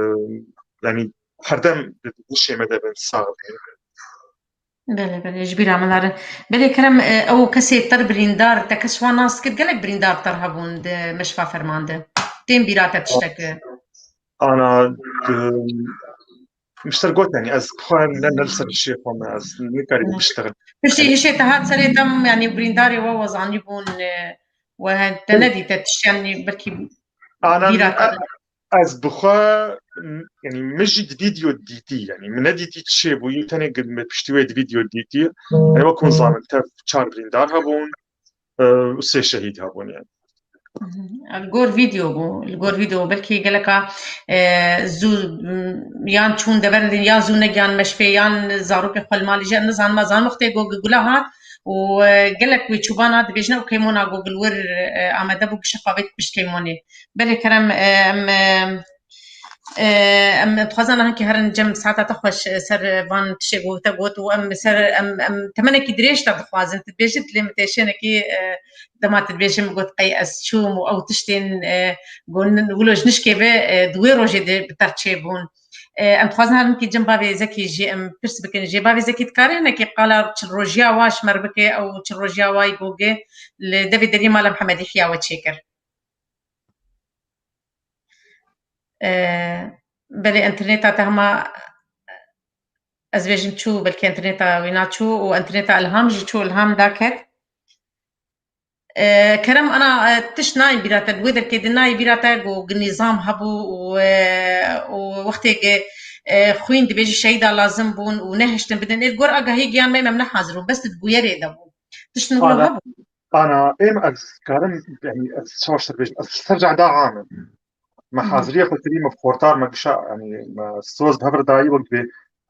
yanî herdem di dişê me de bin, sax bin. Belê, belê, ji bîra min narin. Belê Kerem, e, ew kesê te birîndar, te kes wan nas kir, gelek birîndar te hebûn di meşfa ferman de. Tên bîra te tiştek? Ana, di, Mister got, yani ez xwe ne, ne li ser hişê xwe me, ez nikarîbû biştexim. Piştî hişê te hat serê te, yani birîndarê we, we zanîbûn, e, we te nedîte tişt, yani belkî bîra te. Ez bi xwe, yani min jî di vîdeo dîtî, yani min nedîtî çi bûyî, tenê me piştî wê di vîdeo dîtî. Yani wek hûn zanin, tev çar birîndar hebûn, e, û sê şehîd hebûn yani. Li gor vîdeo bû, li gor vîdeo belkî geleka, e, zû, m, yan çûn deverin din, ya zû negiyan meşfê, yan zarokê xwe li malê jî, em nizanim, ez zanim wextê ku gula hat û, e, gelek wê çûbana dibêjin ew keymona ku li wir, e, amede bû, gişe xwe avêt pişt keymonê. Belê Kerem, e, em, e, E, em dixwazin hinkî herin cem saeta te xweş, e, ser van tiştê ku te got û em ser, em, em temenekî dirêj te dixwazin. Tu dibêjî dilê min têşênekî, e, dema tu dibêjî min got qey ez çûm û ew tiştên, e, gon wilo ji nişkê ve, e, di wê rojê de bi te re çêbûn. E, em dixwazin herin hinkî cem bavê Zekî jî em pirs bikin. Jê bavê Zekî dikare hinekî qala çil rojiya wa ji me re bike, ew çil rojiya wa yî ku gi li devê deriyê mala Mihemedî hiya we çêkir. E, belê, înterneta te hema, ez bêjim çû, belkî înterneta wî naçû û înterneta Ilham jî çû, Ilham daket. E, Kerem, ana, e, tişt nayê bîra te, di wê derkê de nayê bîra te ku, ku nîzam hebû û, e, û wextê ku, e, xwîn dibêjî şehîda lazim bûn û nehiştin bidin. Ê, li gor agahî giyan me, em ne hazir bûn, bes di bûyerê de bû. Tişt nihûn hebû. Ana, êm ez karim, yani, ez çawa ştir bêjim, ez ser cehda amim. Me haziriye xwe kirî, me bi xortar, me gişa, yani, me soz bi hev re dayî, wek dibê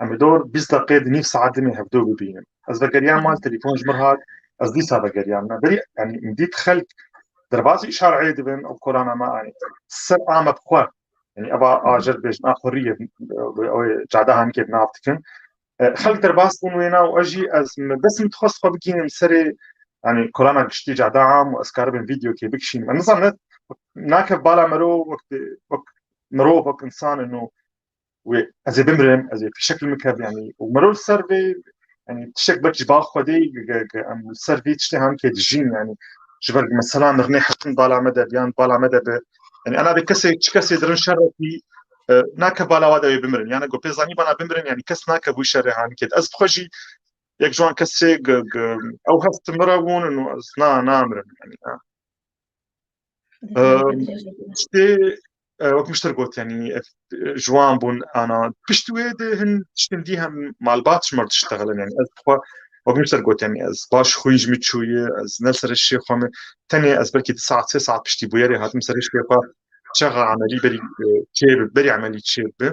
em ê dor bîst deqê di nîv saet dimê hevdo bibînin. Ez vegeriyam mal, telefon ji mir hat, ez dîsa vegeriyam. Me berî, yani, min dît xelk derbasî îşareyê dibin, ew kolana me, yani, ser a me bi xwe. Yani, eva a jê re dibêjin, a xuriyê, ew ê cada hanîkê bi nav dikin. E, xelk derbas bûn wêna û ez jî ez, min bes min dixwest xwe bigihînim serê, yani, kolana giştî cada am û ez karibim vîdeokê bikişînim. Ez nizanim, ne, nake bala mero wek, wek mirov, wek insan in û wê ez ê bimrim, ez ê fişek li min kev, yani, û mero li ser vê, yani, tiştek belkî ji ba Xwedê, ge, ge, em li ser vê tiştê hanîkê dijîn, yani, ji ber mesela nirnê hetin bala me de, biyan bala me de bi, Yani, ana vê kesê, çi kesê dirin şerekî, e, nake bala wa de wê bimirin. Yani, go pê zanî bana bimirin, yani, kes nake bu şerê hanî kêt. Ez bi xwe jî yek ji wan kesê g-, g-, ew hest mi re bûn û ez na, namirim, yani, ha. Em, tiştê, e, wek min ji te got, yani, ev, e, ji wan bûn, ana, pişt wê de hin tiştin dî hem malbat ji me re diştexilin, yani, ez bi xwe, wek min ji te got, yani, ez baş xwîn ji min çûye, ez ne li ser hişê xwe me, tenê ez belkî di saet, sê saet piştî bûyerê hatim ser hişê xwe, çaxa emelî berî, e, çê bi, berî emelî çê bi.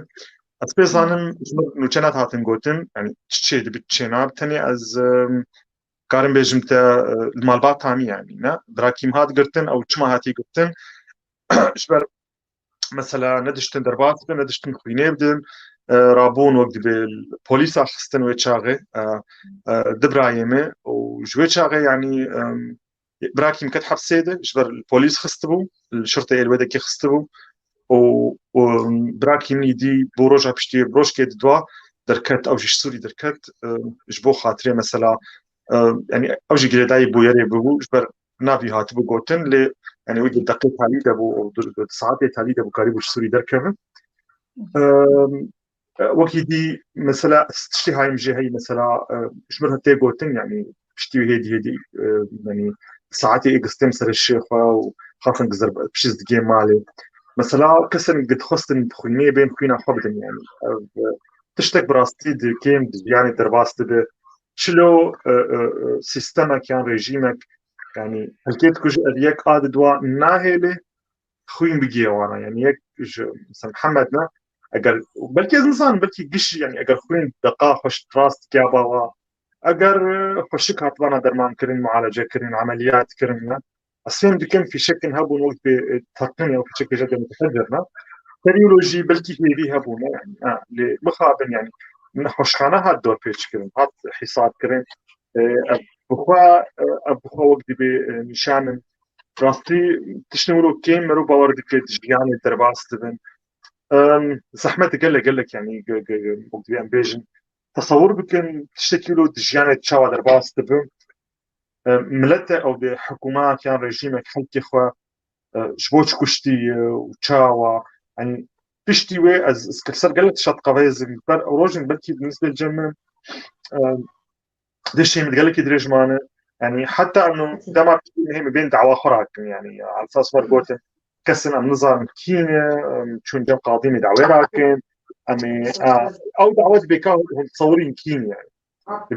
Ez pê zanim, ji min nûçe nehatin gotin, yani, çi çê dibi, çi çê nabi, tenê ez, em, karim bêjim te, e, li malbata min, yani, ne? Birakîm hat girtin, ew çima hatiye girtin? Ji ber, mesela, ne diştin derbas bibin, ne diştin xwînê bidin, e, rabûn wek dibê polîsa xistin wê çaxê, e, e, du birayê me û ji wê çaxê, yani, em, birakîm ket hepsê de, ji ber polîs xistibû, li şirtê Êlwedekê xistibû û, û birakî min îdî bo roja piştî, rojkê di dua derket, ew jî ji Sûrî derket, e, ji bo xatirê mesela, e, yani ew jî girêdayî bûyerê bû, ji ber navî hatibû gotin, lê yani wî di deqê talî de bû, û di, di saetê talî de bû, karîbû ji Sûrî derkeve. E, E, wekî dî, mesela, tiştê hayim jê heyî, mesela, e, ji min re tê gotin, yani, piştî wî hêdî hêdî, e, yani, saetê ê gistêm ser hişê xwe û xasin gizir pişiz digê malê. Mesela, kesên gi dixwestin xwînê bên xwîna xwe bidin, yani. Ev, e, tiştek bi rastî di kêm di jiyanê derbas dibe. Çilo, e, e, e, sistemek yan rejîmek, yani, helkê dikuje ev yek a di dua nahêle, xwîn bigihê wana. Yani yek ji, mesela Mihemed ne, eger, belkî ez nizanim, belkî giş, yani eger xwîn deqa xweş rast digiya bawa, eger, e, xweşik hatvana derman kirin, mualece kirin, emeliyat kirin ne, ez fêm dikim fîşekin hebûn wek bê, e, teqin ya fîşekê jê de mutefeccir ne. Serî wilo jî belkî hêvî hebûne, yani, ha, lê mixabin, yani, nexweşxane hat dorpêç kirin, hat hîsab kirin. E, ev bi xwe, e, ev bi xwe wek dibê, e, nîşan in. Rastî, tiştên wilo kêm merov bawer dike di jiyanê derbas dibin. Em, zehmet gelek, gelek, yani, ge-, ge-, ge-, wek dibê em bêjin. Tesewir bikin, tiştekî wilo di jiyanê çawa derbas dibin. Em, milete ew bê hikûmet yan rejîmek xelkê xwe, e, ji bo çi kuştiye û çawa, yani, piştî wê ez, ez ser gelek tişt qeveyzim, ber ew rojin belkî di nisbê cem min, em, dişê min gelekî dirêj mane. Yani heta em dema hê min bên dawa xwe rakin, yani, esas wer gotin, kesin em nizanin kî ne, em çûn cem qadî min dawê rakin, em ê, a, ew dawa dibê ka hûn tsewirîn kî ne, yani.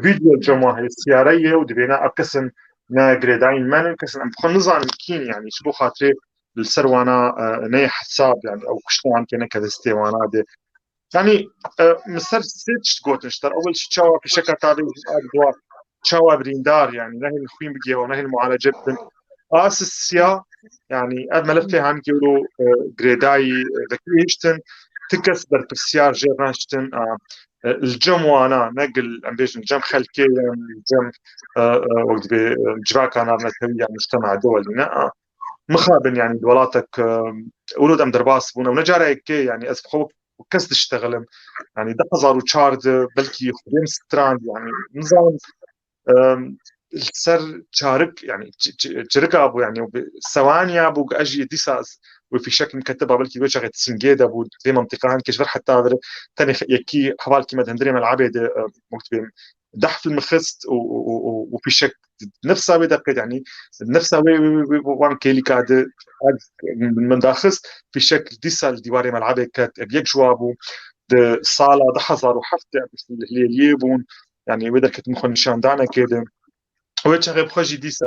Vîdeo cem wan heye, siyare ye û dibêne ev kesin ne girêdayîn me ne, kesin em xwe nizanin kî ne, yani, ji bo xatirê li ser wana, e, neyê hesab, yani, ew kuştin wan kê neke destê wana de. Yani, e, min ser sê tişt gotin ji te re. Ewil jî çawa fîşeka tavê jî ev dua, çawa birîndar, yani, nehêlin xwîn bigihê û nehêlin mualece bibin. A sisiya, yani, ev melefê hanî gewro, e, girêdayî, e, vekirî hiştin, ti kes berpirsiyar jê re hiştin, a, e, li cem wana, ne gil, em bêjin, cem xelkê, yan li cem, e, e, wek dibê, e, civaka navnetewî ya mujtema dewelî ne, a, mixabin, yani, di welatek, e, wilo dem derbas bûn, ew ne cara yekê, yani, ez bi xwe kes diştexilim. Yani, du hezar û çardeh, belkî xwedê min strand, yani, nizanim, em, li ser çarik, yani, çi-, çi-, çirika bû, yani, bi sewaniya bû, ez jî dîsa wê fîşek min ketiba, belkî wê çaxê Singê de bû, vê mentiqan, kê ji vir heta vir tenê yekî hevalkî me di hundirê melebê de, e, wek dibê deh fîlm xist û, û, û, û, û fîşek nefsa wê de qêt, yani, nefsa wê, wê, wê, wê, wan kêlîka de, min daxist, fîşek dîsa li dîwarê melebê ket, ev yek ji wa bû, di sala du hezar û heft de, em li Hilêliyê bûn, yani, wê derketin xwe nîşandanekê de. Wê çaxê bi xwe jî dîsa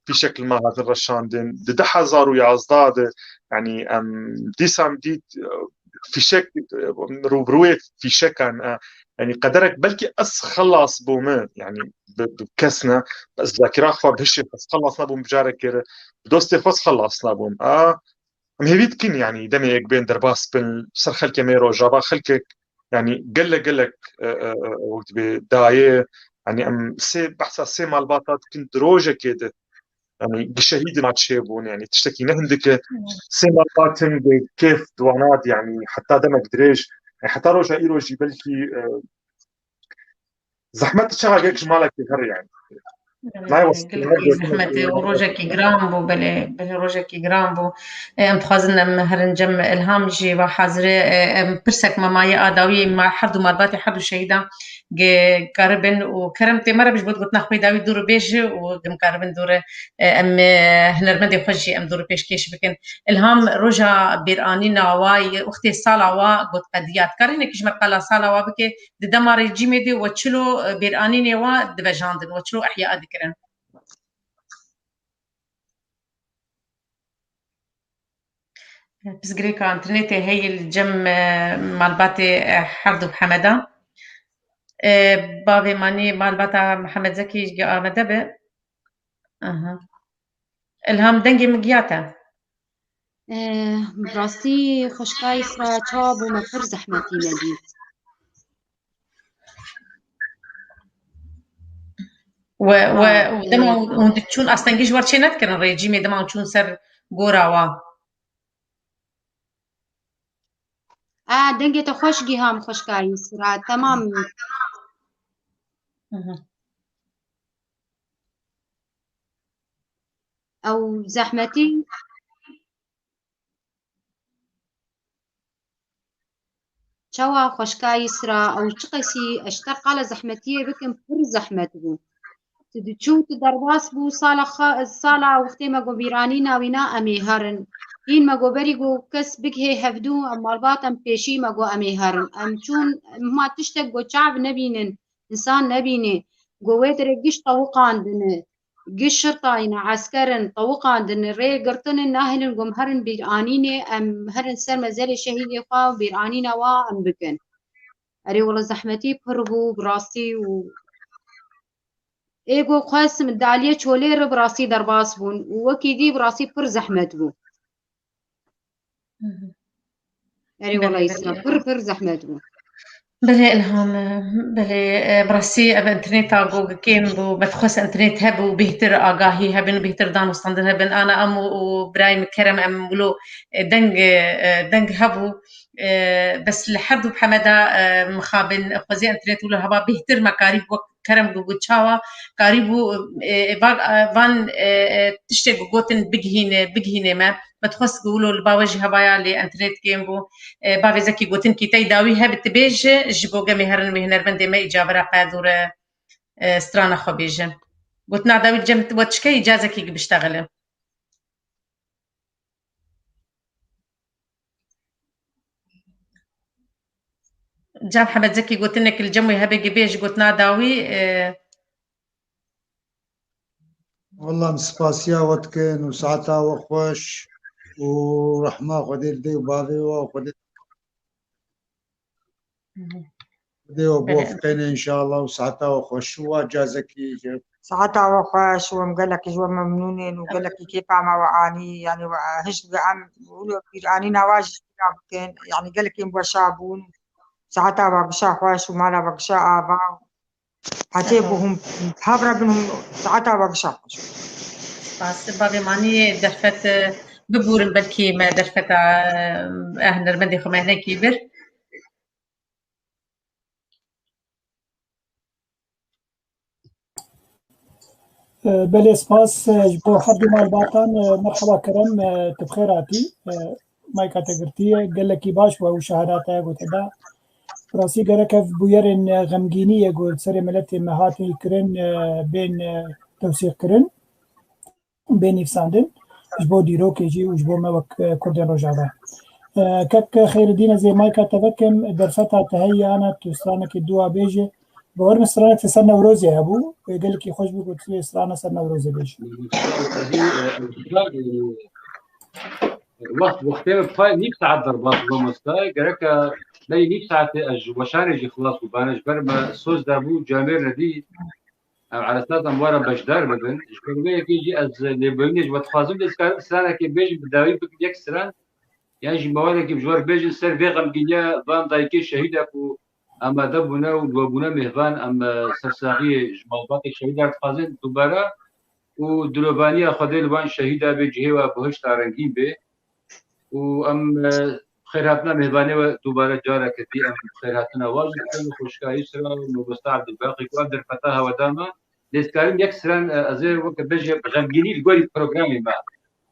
fîşek li me hatin reşandin. Di du hezar û yazdeh de, yani, em dîsa em dît, e, fîşek, e, rûbirûyê fîşekan, e, yani, qederek belkî ez xelas bûme, yani, bi, bi kes ne, ez zakira xwe bi hişê xwe xelas nebûm, bi carekê re bi dostê xwe xelas nebûm. A, em hêvî dikin, yani, demê yek bên derbas bin, ser xelkê me Rojava, xelkek, yani, gelek, gelek, e, e, e, wek dibê dayê, yani, em sê, behsa sê malbata dikin di rojekê de, yani, gişehî di ma çêbûn, yani, tiştekî ne hindik e. Sê malbatin bi kêf di wana de, yani, heta demek dirêj, yani, heta roja îro jî belkî, e, zehmet çaxek ji malekê here, yani. Belê, gelekî zehmet û rojekî giran bû, belê, belê rojekî giran bû. Em dixwazin em herin cem Ilham jî va hazir e, em pirsek me maye a dawî, ma her du malbatê her du şehîdan ge-, karibin û kerem tê me re bi ji bo gotina xwe dawî dûr bêje û em karibin dûr, e, em, e, hunermendê xwe jî em dûr pêşkêş bikin. Ilham, roja bêranîna wa, wextê sala wa got qediya. Dikarî hinekî ji me qala sala wa bike, di dema rejîmê de we çilo, e, bêranînê wa divejandin, we çilo ihya dikirin? Pirsgirêka înternetê heye li cem, e, malbatê, e, her du Hemeda. E, bavê manî malbata Mihemed Zekî ji amede be. Aha. Ilham, dengê min giya te. Eh, bi rastî xweşka Îsra çawa bû me pir zehmetî me dît. We, we, Ah, dema eh, hûn diçûn astengî ji we çê nedikirin rejîmê dema hûn çûn ser gora wa. Ah, dengê te xweş giha min xweşka Îsra. Temam. Mhm. Ew zehmetî Çawa xweşka Îsra ew çiqasî ez ji te qala zehmetiyê bikim, pir zehmet bû. Tu diçû, tu derbas bû, sala xwe, sala wextê me got bîranîna wîna em ê herin. Hîn me got berî got kes bigihê hevdû, em malbat em pêşî me got em ê herin. Em çûn, hema tiştek got çav nebînin, însan nebînê. Got wê derê giş tewiqandine. Giş şirtayî ne, esker in, tewiqan din, rê girtin in, nahêlin got em herin bîranînê, em herin ser mezelê şehîdê xwe û bîranîna wa em bikin. Erê wele zehmetî pir bû, bi rastî û ê got xwest min daliyê çolê re bi rastî derbas bûn û wekî dî bi rastî pir zehmet bû. Mhm. Erê Belê, wela Îsra belê. Pir pir zehmet bû. Belê Ilham, belê, e, bi rastî ev înterneta ku kêm bû, me dixwest înternet hebû, bêhtir agahî hebin, bêhtir danûstandin hebin. Ana em û, û birayê min Kerem em wilo, e, deng, e, deng hebû. E, bes li her du bi hemeda, e, mixabin, xwezî înternet wilo heba bêhtir me karî wek Kerem got, got çawa karîbû, e, e, va-, e, van, e, e, tiştê ku gotin bigihîne, bigihîne me. Me dixwest ku wilo li ba we jî hevaya lê înternet kêm bû. E, bavê Zekî gotin kîtey dawî hebe tu bêje, ji bo gemê herin wê hunermendê me îca vera qedûre, e, strana xwe bêje. Gotina dawî cem we çike îca Zekî biştexile. Can Hemed Zekî gotinek li cem wê hebe gibê ji gotina dawî, e, Wallah, em spasiya we dikin û saeta we xweş û rehma Xwedê li dê û bavê we û Xwedê Xwedê we Belê. Biwefqêne înşallah û saeta we xweş û wa cazekî ji Saeta we xweş û em gelekî ji we memnûn in û gelekî kêfa me we anî, yanî we hişt bi em wilo bîranîna wa jî bîra bikin, yanî gelekî em weşa bûn. Saeta we gişa xweş û mala we gişa ava. Hetê ku hûn hev re bin, hûn saeta we gişa xweş. Spas. Bavê Manî derfet, e, bibûrin, belkî me derfeta, e, hunermendê xwe me hinekî bir. E, belê spas, e, ji bo her du malbatan, e, merheba Kerem, e, tu bi xêr hatî. E, mayka te girtiye, gelekî baş bû ew şehada te ya ku te da. Bi rastî gerek ev bûyerên, e, xemgînî ye ku serê miletê me hatin kirin, e, bên, e, tewsîq kirin, bên nivîsandin ji bo dîrokê jî û ji bo me wek, e, Kurdên Rojava. E, kek Xêridîn, ez ê mayka te vekim, derfeta te heye, ana tu stranekê dua bêje. Bawer min stranek te ser Newrozê hebû, e, gelekî xweş bû ku tu vê strana ser Newrozê bêje. Wext, wextê min pay nîv saet derbas bû mamoste. Gereke belê nîv saetê ez ji weşanê jî xilas bûbane. Ji ber me soz dabû, camêr nedî. Em eresnat em were beşdar bibin. Ji ber wê yekê jî ez lêbûyînê ji we dixwazim, lê ez karim stranekê bêjim, bi dawî bikim yek stran. Yan jî bawerekî ji we re bêjin ser vê xemgîniya van dayikê şehîda ku amade bûne û li we bûne mêvan, em, e, sersaxiyê ji malbatê şehîda dixwazin dubare û dilovaniya Xwedê li van şehîda bê, cihê we bihişta rengîn bê û em, e, xêrhatina mêvanê we dubare careke dî em xêrhatina we jî dikin, xweşka Îsra û mamoste Ebdulbaqî ku ev derfeta hewe da me. Lê dikarim yek stran, e, ez ê weke bêjim xemgînî li gorî programê me.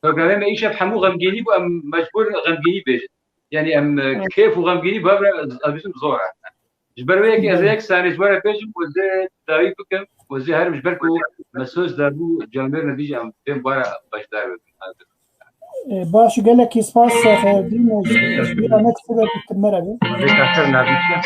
Programê me îşev hemû xemgînî bû, em mecbûr in xemgînî bêjin. Yanî em, e, Evet. kêf û xemgînî bi hev re ez bêjim zor e. Ji ber wê yekê ez ê Evet. yek stranê ji we re bêjim û ez ê dawî bikim û ez ê herim ji ber ku me soz dabû camêrine dî jî em bên bara beşdar bibin. E, baş û gelekî spas, e, Xeyrdîn, e, ji, ji bîra neçû ve bîtir me re be. Vê kaser navîşe.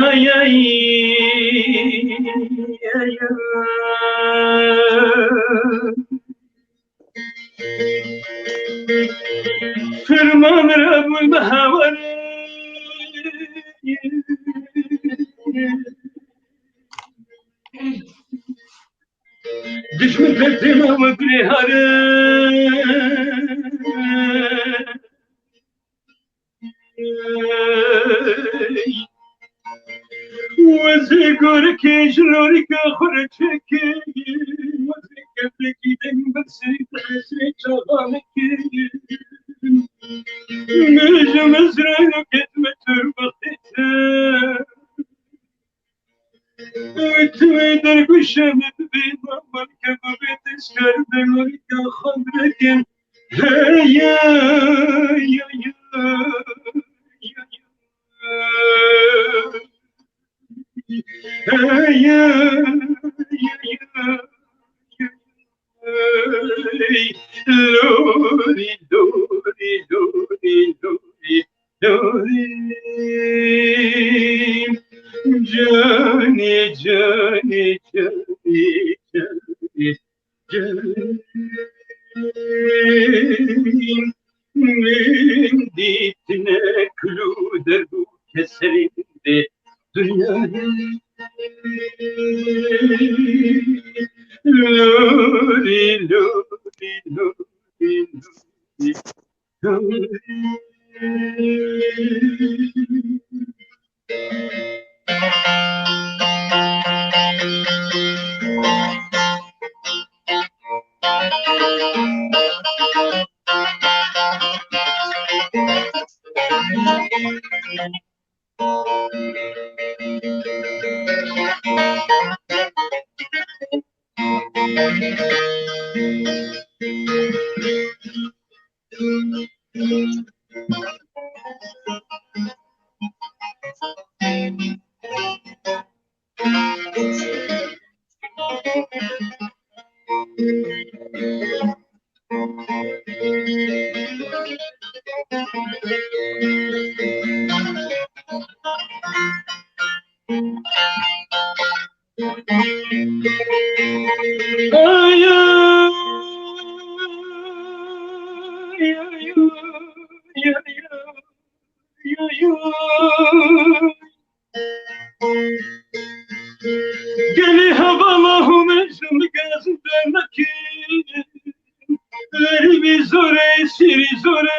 Ay, ay, ay, ay. Firman Rebûl me hawar. Dijmin pevdê me we gurê hare. Wezê gorikê ji lorika xwe re çekê, wezê kevrekî deng ber serî te hesrê çaxanekê. Min ji mizrayokê me tur bixîte. Tu wê dergûşa min bibê, mamal ke bibê tezkar, belorîka xwe birekin. Hey, hey, hey, hey, hey, hey, hey, hey. Lorî, lorî, lorî, lorî, lorî, lorî. Canê, canê, canê, canê, canê. Min dîtine kul û derd û keserên di dinyayê. Lorî, lorî, lorî, lorî, lorî. Gelî hevala hûn ji min gez dernekin. Erî vî zor e, sîrî zor e.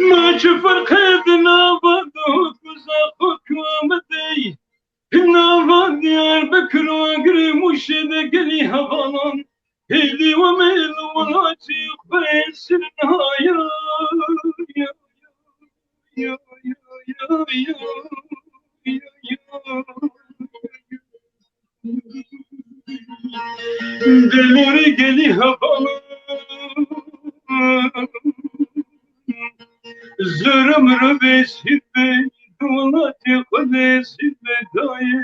Ma çi ferq e di nava dot û zaxo ku Amedê, nava Diyarbekir û Agirê Mûşê de gelî hevalan hêdî we mêl û welatî xwe sirnaya. Delorî gelî hevalan. Zora mirovê sîbe, welatê xwe dê sîbe dayê.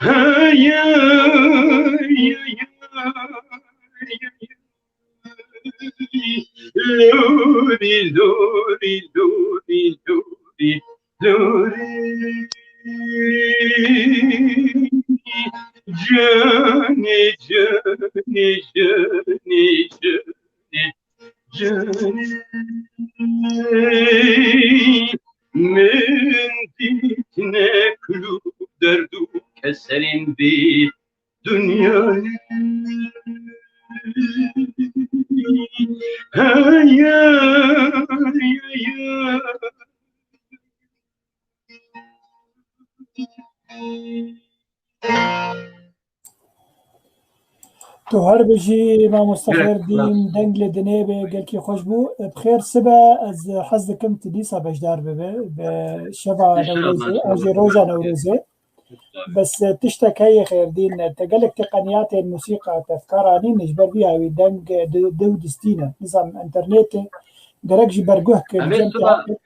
Hey, hey, hey, hey. Lorî, lorî, lorî, lorî, lorî. Canî, canî, canî, canî, canî. Min dîtine kul û derd û keserên vî dinyayê. Hey, hey, hey, hey. Tu her bijî mamoste Xêrdîn, deng li dinê be, gelkî xweş bû. Bi xêr sibe, ez hez dikim tu dîsa beşdar bibe. Bi şeva Newrozê, ew jî roja Newrozê. Bes, e, tiştek heye Xêrdîn, te gelek teqeniyatên musîqa tevkar anîn, ji ber vî awî deng, e, di, di û distî ne. Nizam, internetê gerek jî berguh kir, Em ê cem siba- te-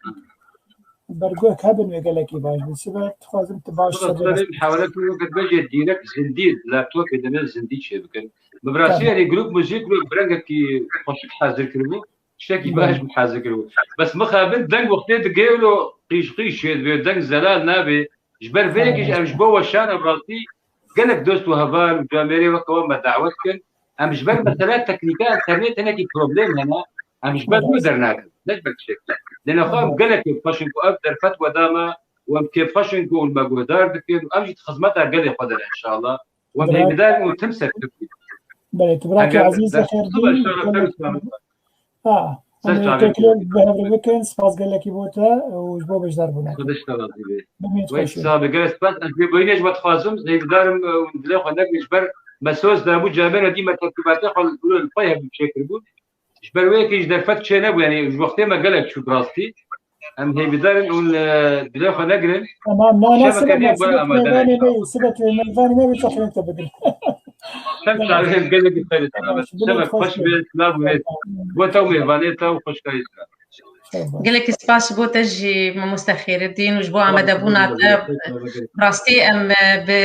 Berguhek hebin wê gelekî baş bû. Sibe, dixwazim tu baş Sibe, sibe. Sibe, mihawele kir wekî bejê dîrek zindî, laptopê de ne zindî çê bikin. Bi rastî Tamam. Yanî grup muzîk wek bi rengekî xweşik hazir kiribû, tiştekî Tamam. Baş hazir kiribû. Bes mixabin deng wextê digê wilo qîj qîj çê dibe, deng zelal nabe. Ji ber vê yekê jî Tamam. Em ji bo weşana bi rastî gelek dost û heval û camêrê weke we me dawet kir. Em ji ber mesela teknîka internet hinekî problem hene. Em ji ber wê dernakin. Ne ji ber tiştekî. Lê nexwe em gelek kêfxweş in ku ev derfet we da me û em kêfxweş in ku hûn me guhdar dikin û em jî di xizmeta gelê xwe de ne inşallah. Û em Bira- hêvîdar in û tim ser Tirkî. Belê, tu birakî Eger ezîz de- Xêrdîn, Sibe, inşallah, gelek- ser selamet. Ha, Ser em çavê têkilê bi hev re bikin, spas gelekî bo te û ji bo beşdar bûne. Xwedê ji te razî be. Bimîn Wey xweş. Sabe, gelek spas. Ez bê boyînê ji we dixwazim, hêvîdar im, e, hûn dilê xwe nekin ji ber me soz dabû, camêra dî me tertîbatê xwe li, li pey hebû çêkiribûn. Ji ber wê yekê ji derfet çê nebû, yanî ji wextê me gelek çû bi rastî. Em hêvîdar in hûn, e, dilê xwe negirin. Tamam, na, na, Şeveke sibe nê me, were sibe tu amade mêvanê me yî, sibe tu mêvanê me yî, çaxirên te bigrin. Çend çavê gelekî xêr. Tamam, Şevek xweş be, silav û mêz. Bo te û mêvanê te û xweşkayê te. Gelekî spas ji bo te jî mamoste Xêredîn û ji bo amadebûna te. Bi rastî em, e, bi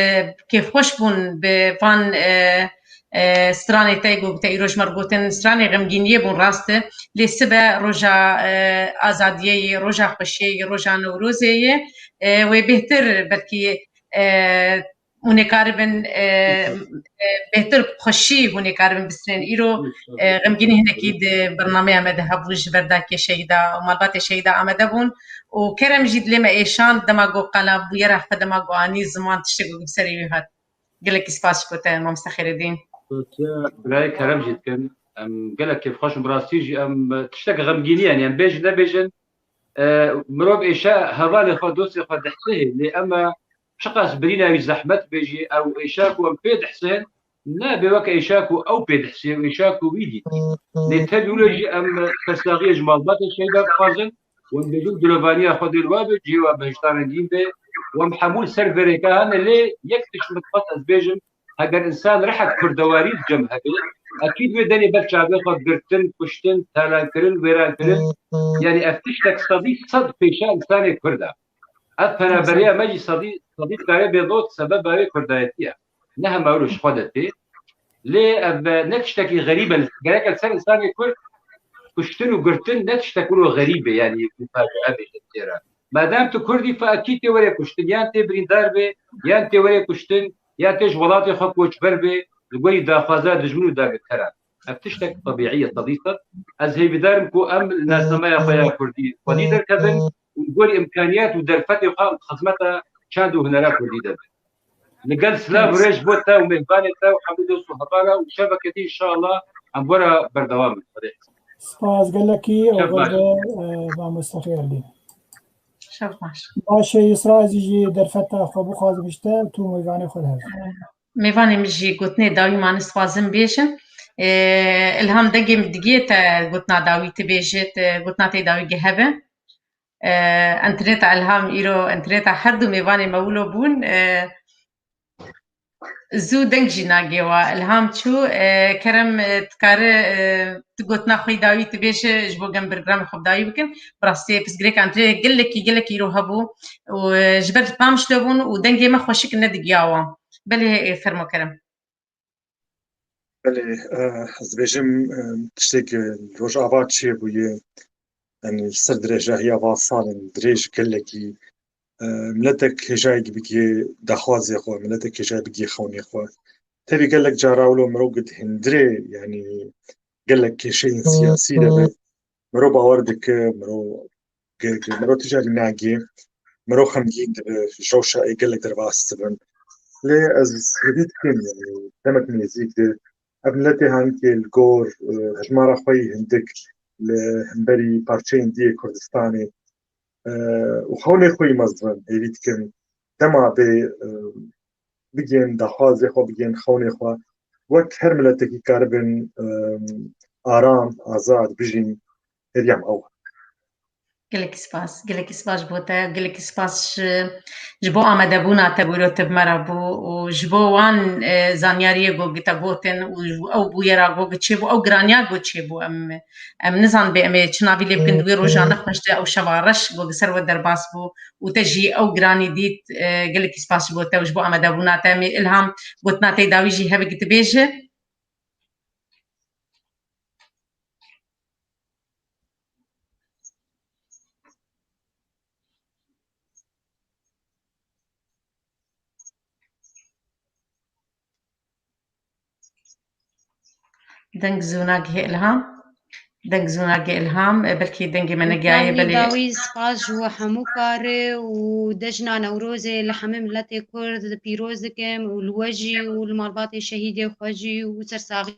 kêfxweş bûn bi van, e, e, stranê te ku te îro ji me re gotin, stranê xemgîniyê bûn rast e. Lê sibe roja, e, azadiyê ye, roja xweşiyê ye, roja Newrozê ye. E, wê bêhtir belkî, e, hûn ê karibin, e, e, bêhtir xweşî hûn ê karibin bistînin. Îro, e, xemgînî hinekî di bernameya me de hebû ji ber dakê Şehîda û malbatê Şehîda amade bûn. Û kerem jî dilê me êşand dema ku qala bûyera xwe dema ku anî ziman tiştek ku bi serê wî hat. Gelekî spas ji bo te, mamoste Xêredîn. Spasiya birayê Kerem jî dikin. Em gelek kêfxweş in, bi rastî jî em tiştek xemgînî, yanî em bêjin nebêjin, e, mirov êşa hevalê xwe, dostê xwe dihsihê, lê em e çiqas birîna wî zehmet be jî, ew êşa ku em pê dihsihin, nabe weke êşa ku ew pê dihsihê û êşa ku wî dîtî. Lê tevî wilo jî em sersaxiyê ji malbatê Şehîda dixwazin. Wan bêjin dilovaniya Xwedê li wa be, cihê wa behişta rengîn be. Wan hemû li ser vê rêka hene, lê yek tişt min dixwest ez bêjim, heger însan rehet kurdewarî di cem hebe, ekîd wê denê ber çavê xwe girtin, kuştin, talankirin, wêrankirin. Yanî ev tiştek sedî sed pêşa însanê kurd e. Ev penaberiya me jî sedî, sedî dikare bê dot sebeba wê kurdayetî ye. Ne hema wilo ji xwe de tê. Lê ev ne tiştekî xerîb e. Gerek e li ser însanê kurd kuştin û girtin ne tiştek wilo xerîb e, yanî mufacia bêje tê re. Madem tu kurdî, fa ekîd tê were kuştin, yan tê birîndar be, yan tê were kuştin, yan tê ji welatê xwe koçber be, li gorî daxwaza dijmin û dagirkeran. Ev tiştek tebîî ye, sedî sed. Ez hêvîdar im ku em li nasnameya xwe ya kurdî xwedî derkevin û li gorî îmkaniyat û derfetê xwe em di xizmeta çand û hunera kurdî de bin. Li gel silav û rêz bo te û mêvanê te û hemî dost û hevala û şeveke dî înşallah em were berdewam in. Xwedê. Spas gelekî, Şev baş. Oxirde, e, mamoste Xêrdîn. Şev baş. Baş e, Îsra, ez jî derfeta xwe bixwazim ji te, tu mêvanê xwe li hev. Mêvanê min jî gotinê dawî mane, dixwazim bêjim. E, Îlham, dengê min digê te gotina dawî tu bêjit, e, gotina te dawî ge hebe. E, înterneta Îlham îro, înterneta her du mêvanê me wilo bûn. E, zû deng jî nagê wa. Îlham çû, e, Kerem, e, dikare, e, tu gotina xwe yî dawî tu bêje, ji bo em programê xwe bi dawî bikin. Bi rastî pirsgirêka înternetê gelekî, gelekî îro hebû. Û, e, ji ber qamişlo bûn û dengê me xweşik nedigiya wan. Belê, e, fermo Kerem. Belê, e, ez dibêjim, e, tiştek, e, Rojava çêbûye, yanî li ser dirêjahiya van salên dirêj gelekî e, miletek hêjayek bigê daxwazê xwe, miletek hêjayek bigê xewnê xwe. Tevî gelek cara wilo mirov gid hindirê, yanî gelek kêşeyên siyasî de be. Mirov bawer dike, mirov ge-, ge-, mirov ticarî nagê, mirov xemgîn dibe, ji rewşa ê gelek derbas dibin. Lê ez hêvî dikim, yanî demek nêzîk de ev miletê hanikê li gor, e, hejmara xwe yî hindik li hemberî parçeyên diyê Kurdistanê, e, û xewnê xwe yî mezin, hêvî dikim dema bê, e, bigên daxwazê xwe, bigên xewnê xwe, wek her miletekî karibin, e, aram, azad bijîn, hêviyam ew e. Gelekî spas, gelekî spas ji bo te, gelekî spas ji, ji bo amadebûna te ku îro tu bi me re bû û ji bo wan, e, zanyariyê ku te gotin û ew bûyera ku çêbû, ew giraniya ku çêbû, em, em nizanibê em ê çi navî lê bikin di wê roja nexweş de, ew şeva reş ku li ser we derbas bû û te jî ew giranî dît, e, gelekî spas ji bo te û ji bo amadebûna te. Em ê Ilham gotina te yê dawî jî hevik dibêje. Deng zû nagihê Ilham. Deng zû nagihê Ilham. E, belkî dengê me negiyaye, Îlhamî belê. Dawî, spas ji we hemû karê û cejna Newrozê li hemî miletê Kurd pîroz dikim û li we jî û li malbatê şehîdê xwe jî û sersaxî.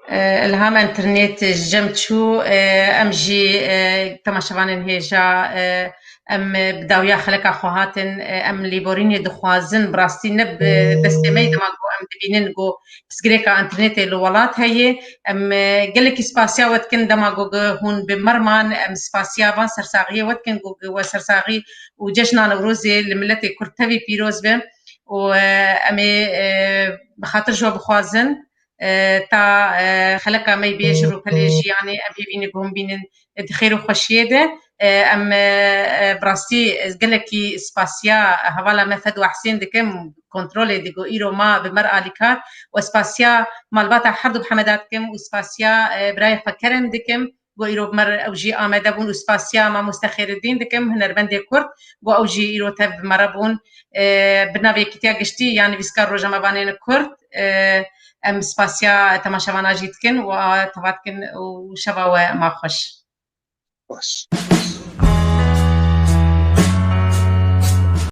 E, Ilham, înternet ji cem çû, e, em jî, e, temaşevanên hêja, e, em, e, bi dawiya xeleka xwe hatin, e, em lêborînê dixwazin, bi rastî ne bi destê me ye, dema ku em dibînin ku pirsgirêka înternetê li welat heye. Em, e, gelekî spasiya we dikin, dema ku hûn bi me re man, em spasiya van sersaxiyê we dikin ku we sersaxî û cejna Newrozê li miletê Kurd tevî pîroz be. û, e, em ê, e, bi xatir ji we bixwazin, e, ta, e, xeleka me yê bê ji rûpelê jiyanê, em hêvî ne ku hûn bînin, e, di xêr û xweşiyê de. E, em, e, e, bi rastî ez gelekî spasiya hevala me Fedwa Husên dikim, kontrolê digo îro ma bi me re alîkar, û spasiya malbata herdu Hemeda dikim û spasiya, e, birayê xwe Kerem dikim. Ku îro bi me re ew jî amade bûn û spasiya mamoste Xêriddîn dikim, hunermendê Kurd, ku ew jî îro tev bi me re bûn. E, bi navê Yekîtiya Giştî ya Nivîskar Rojnamevanên Kurd, e, em spasiya temaşevana jî dikin û a teva dikin û şeva we ma xweş. Baş.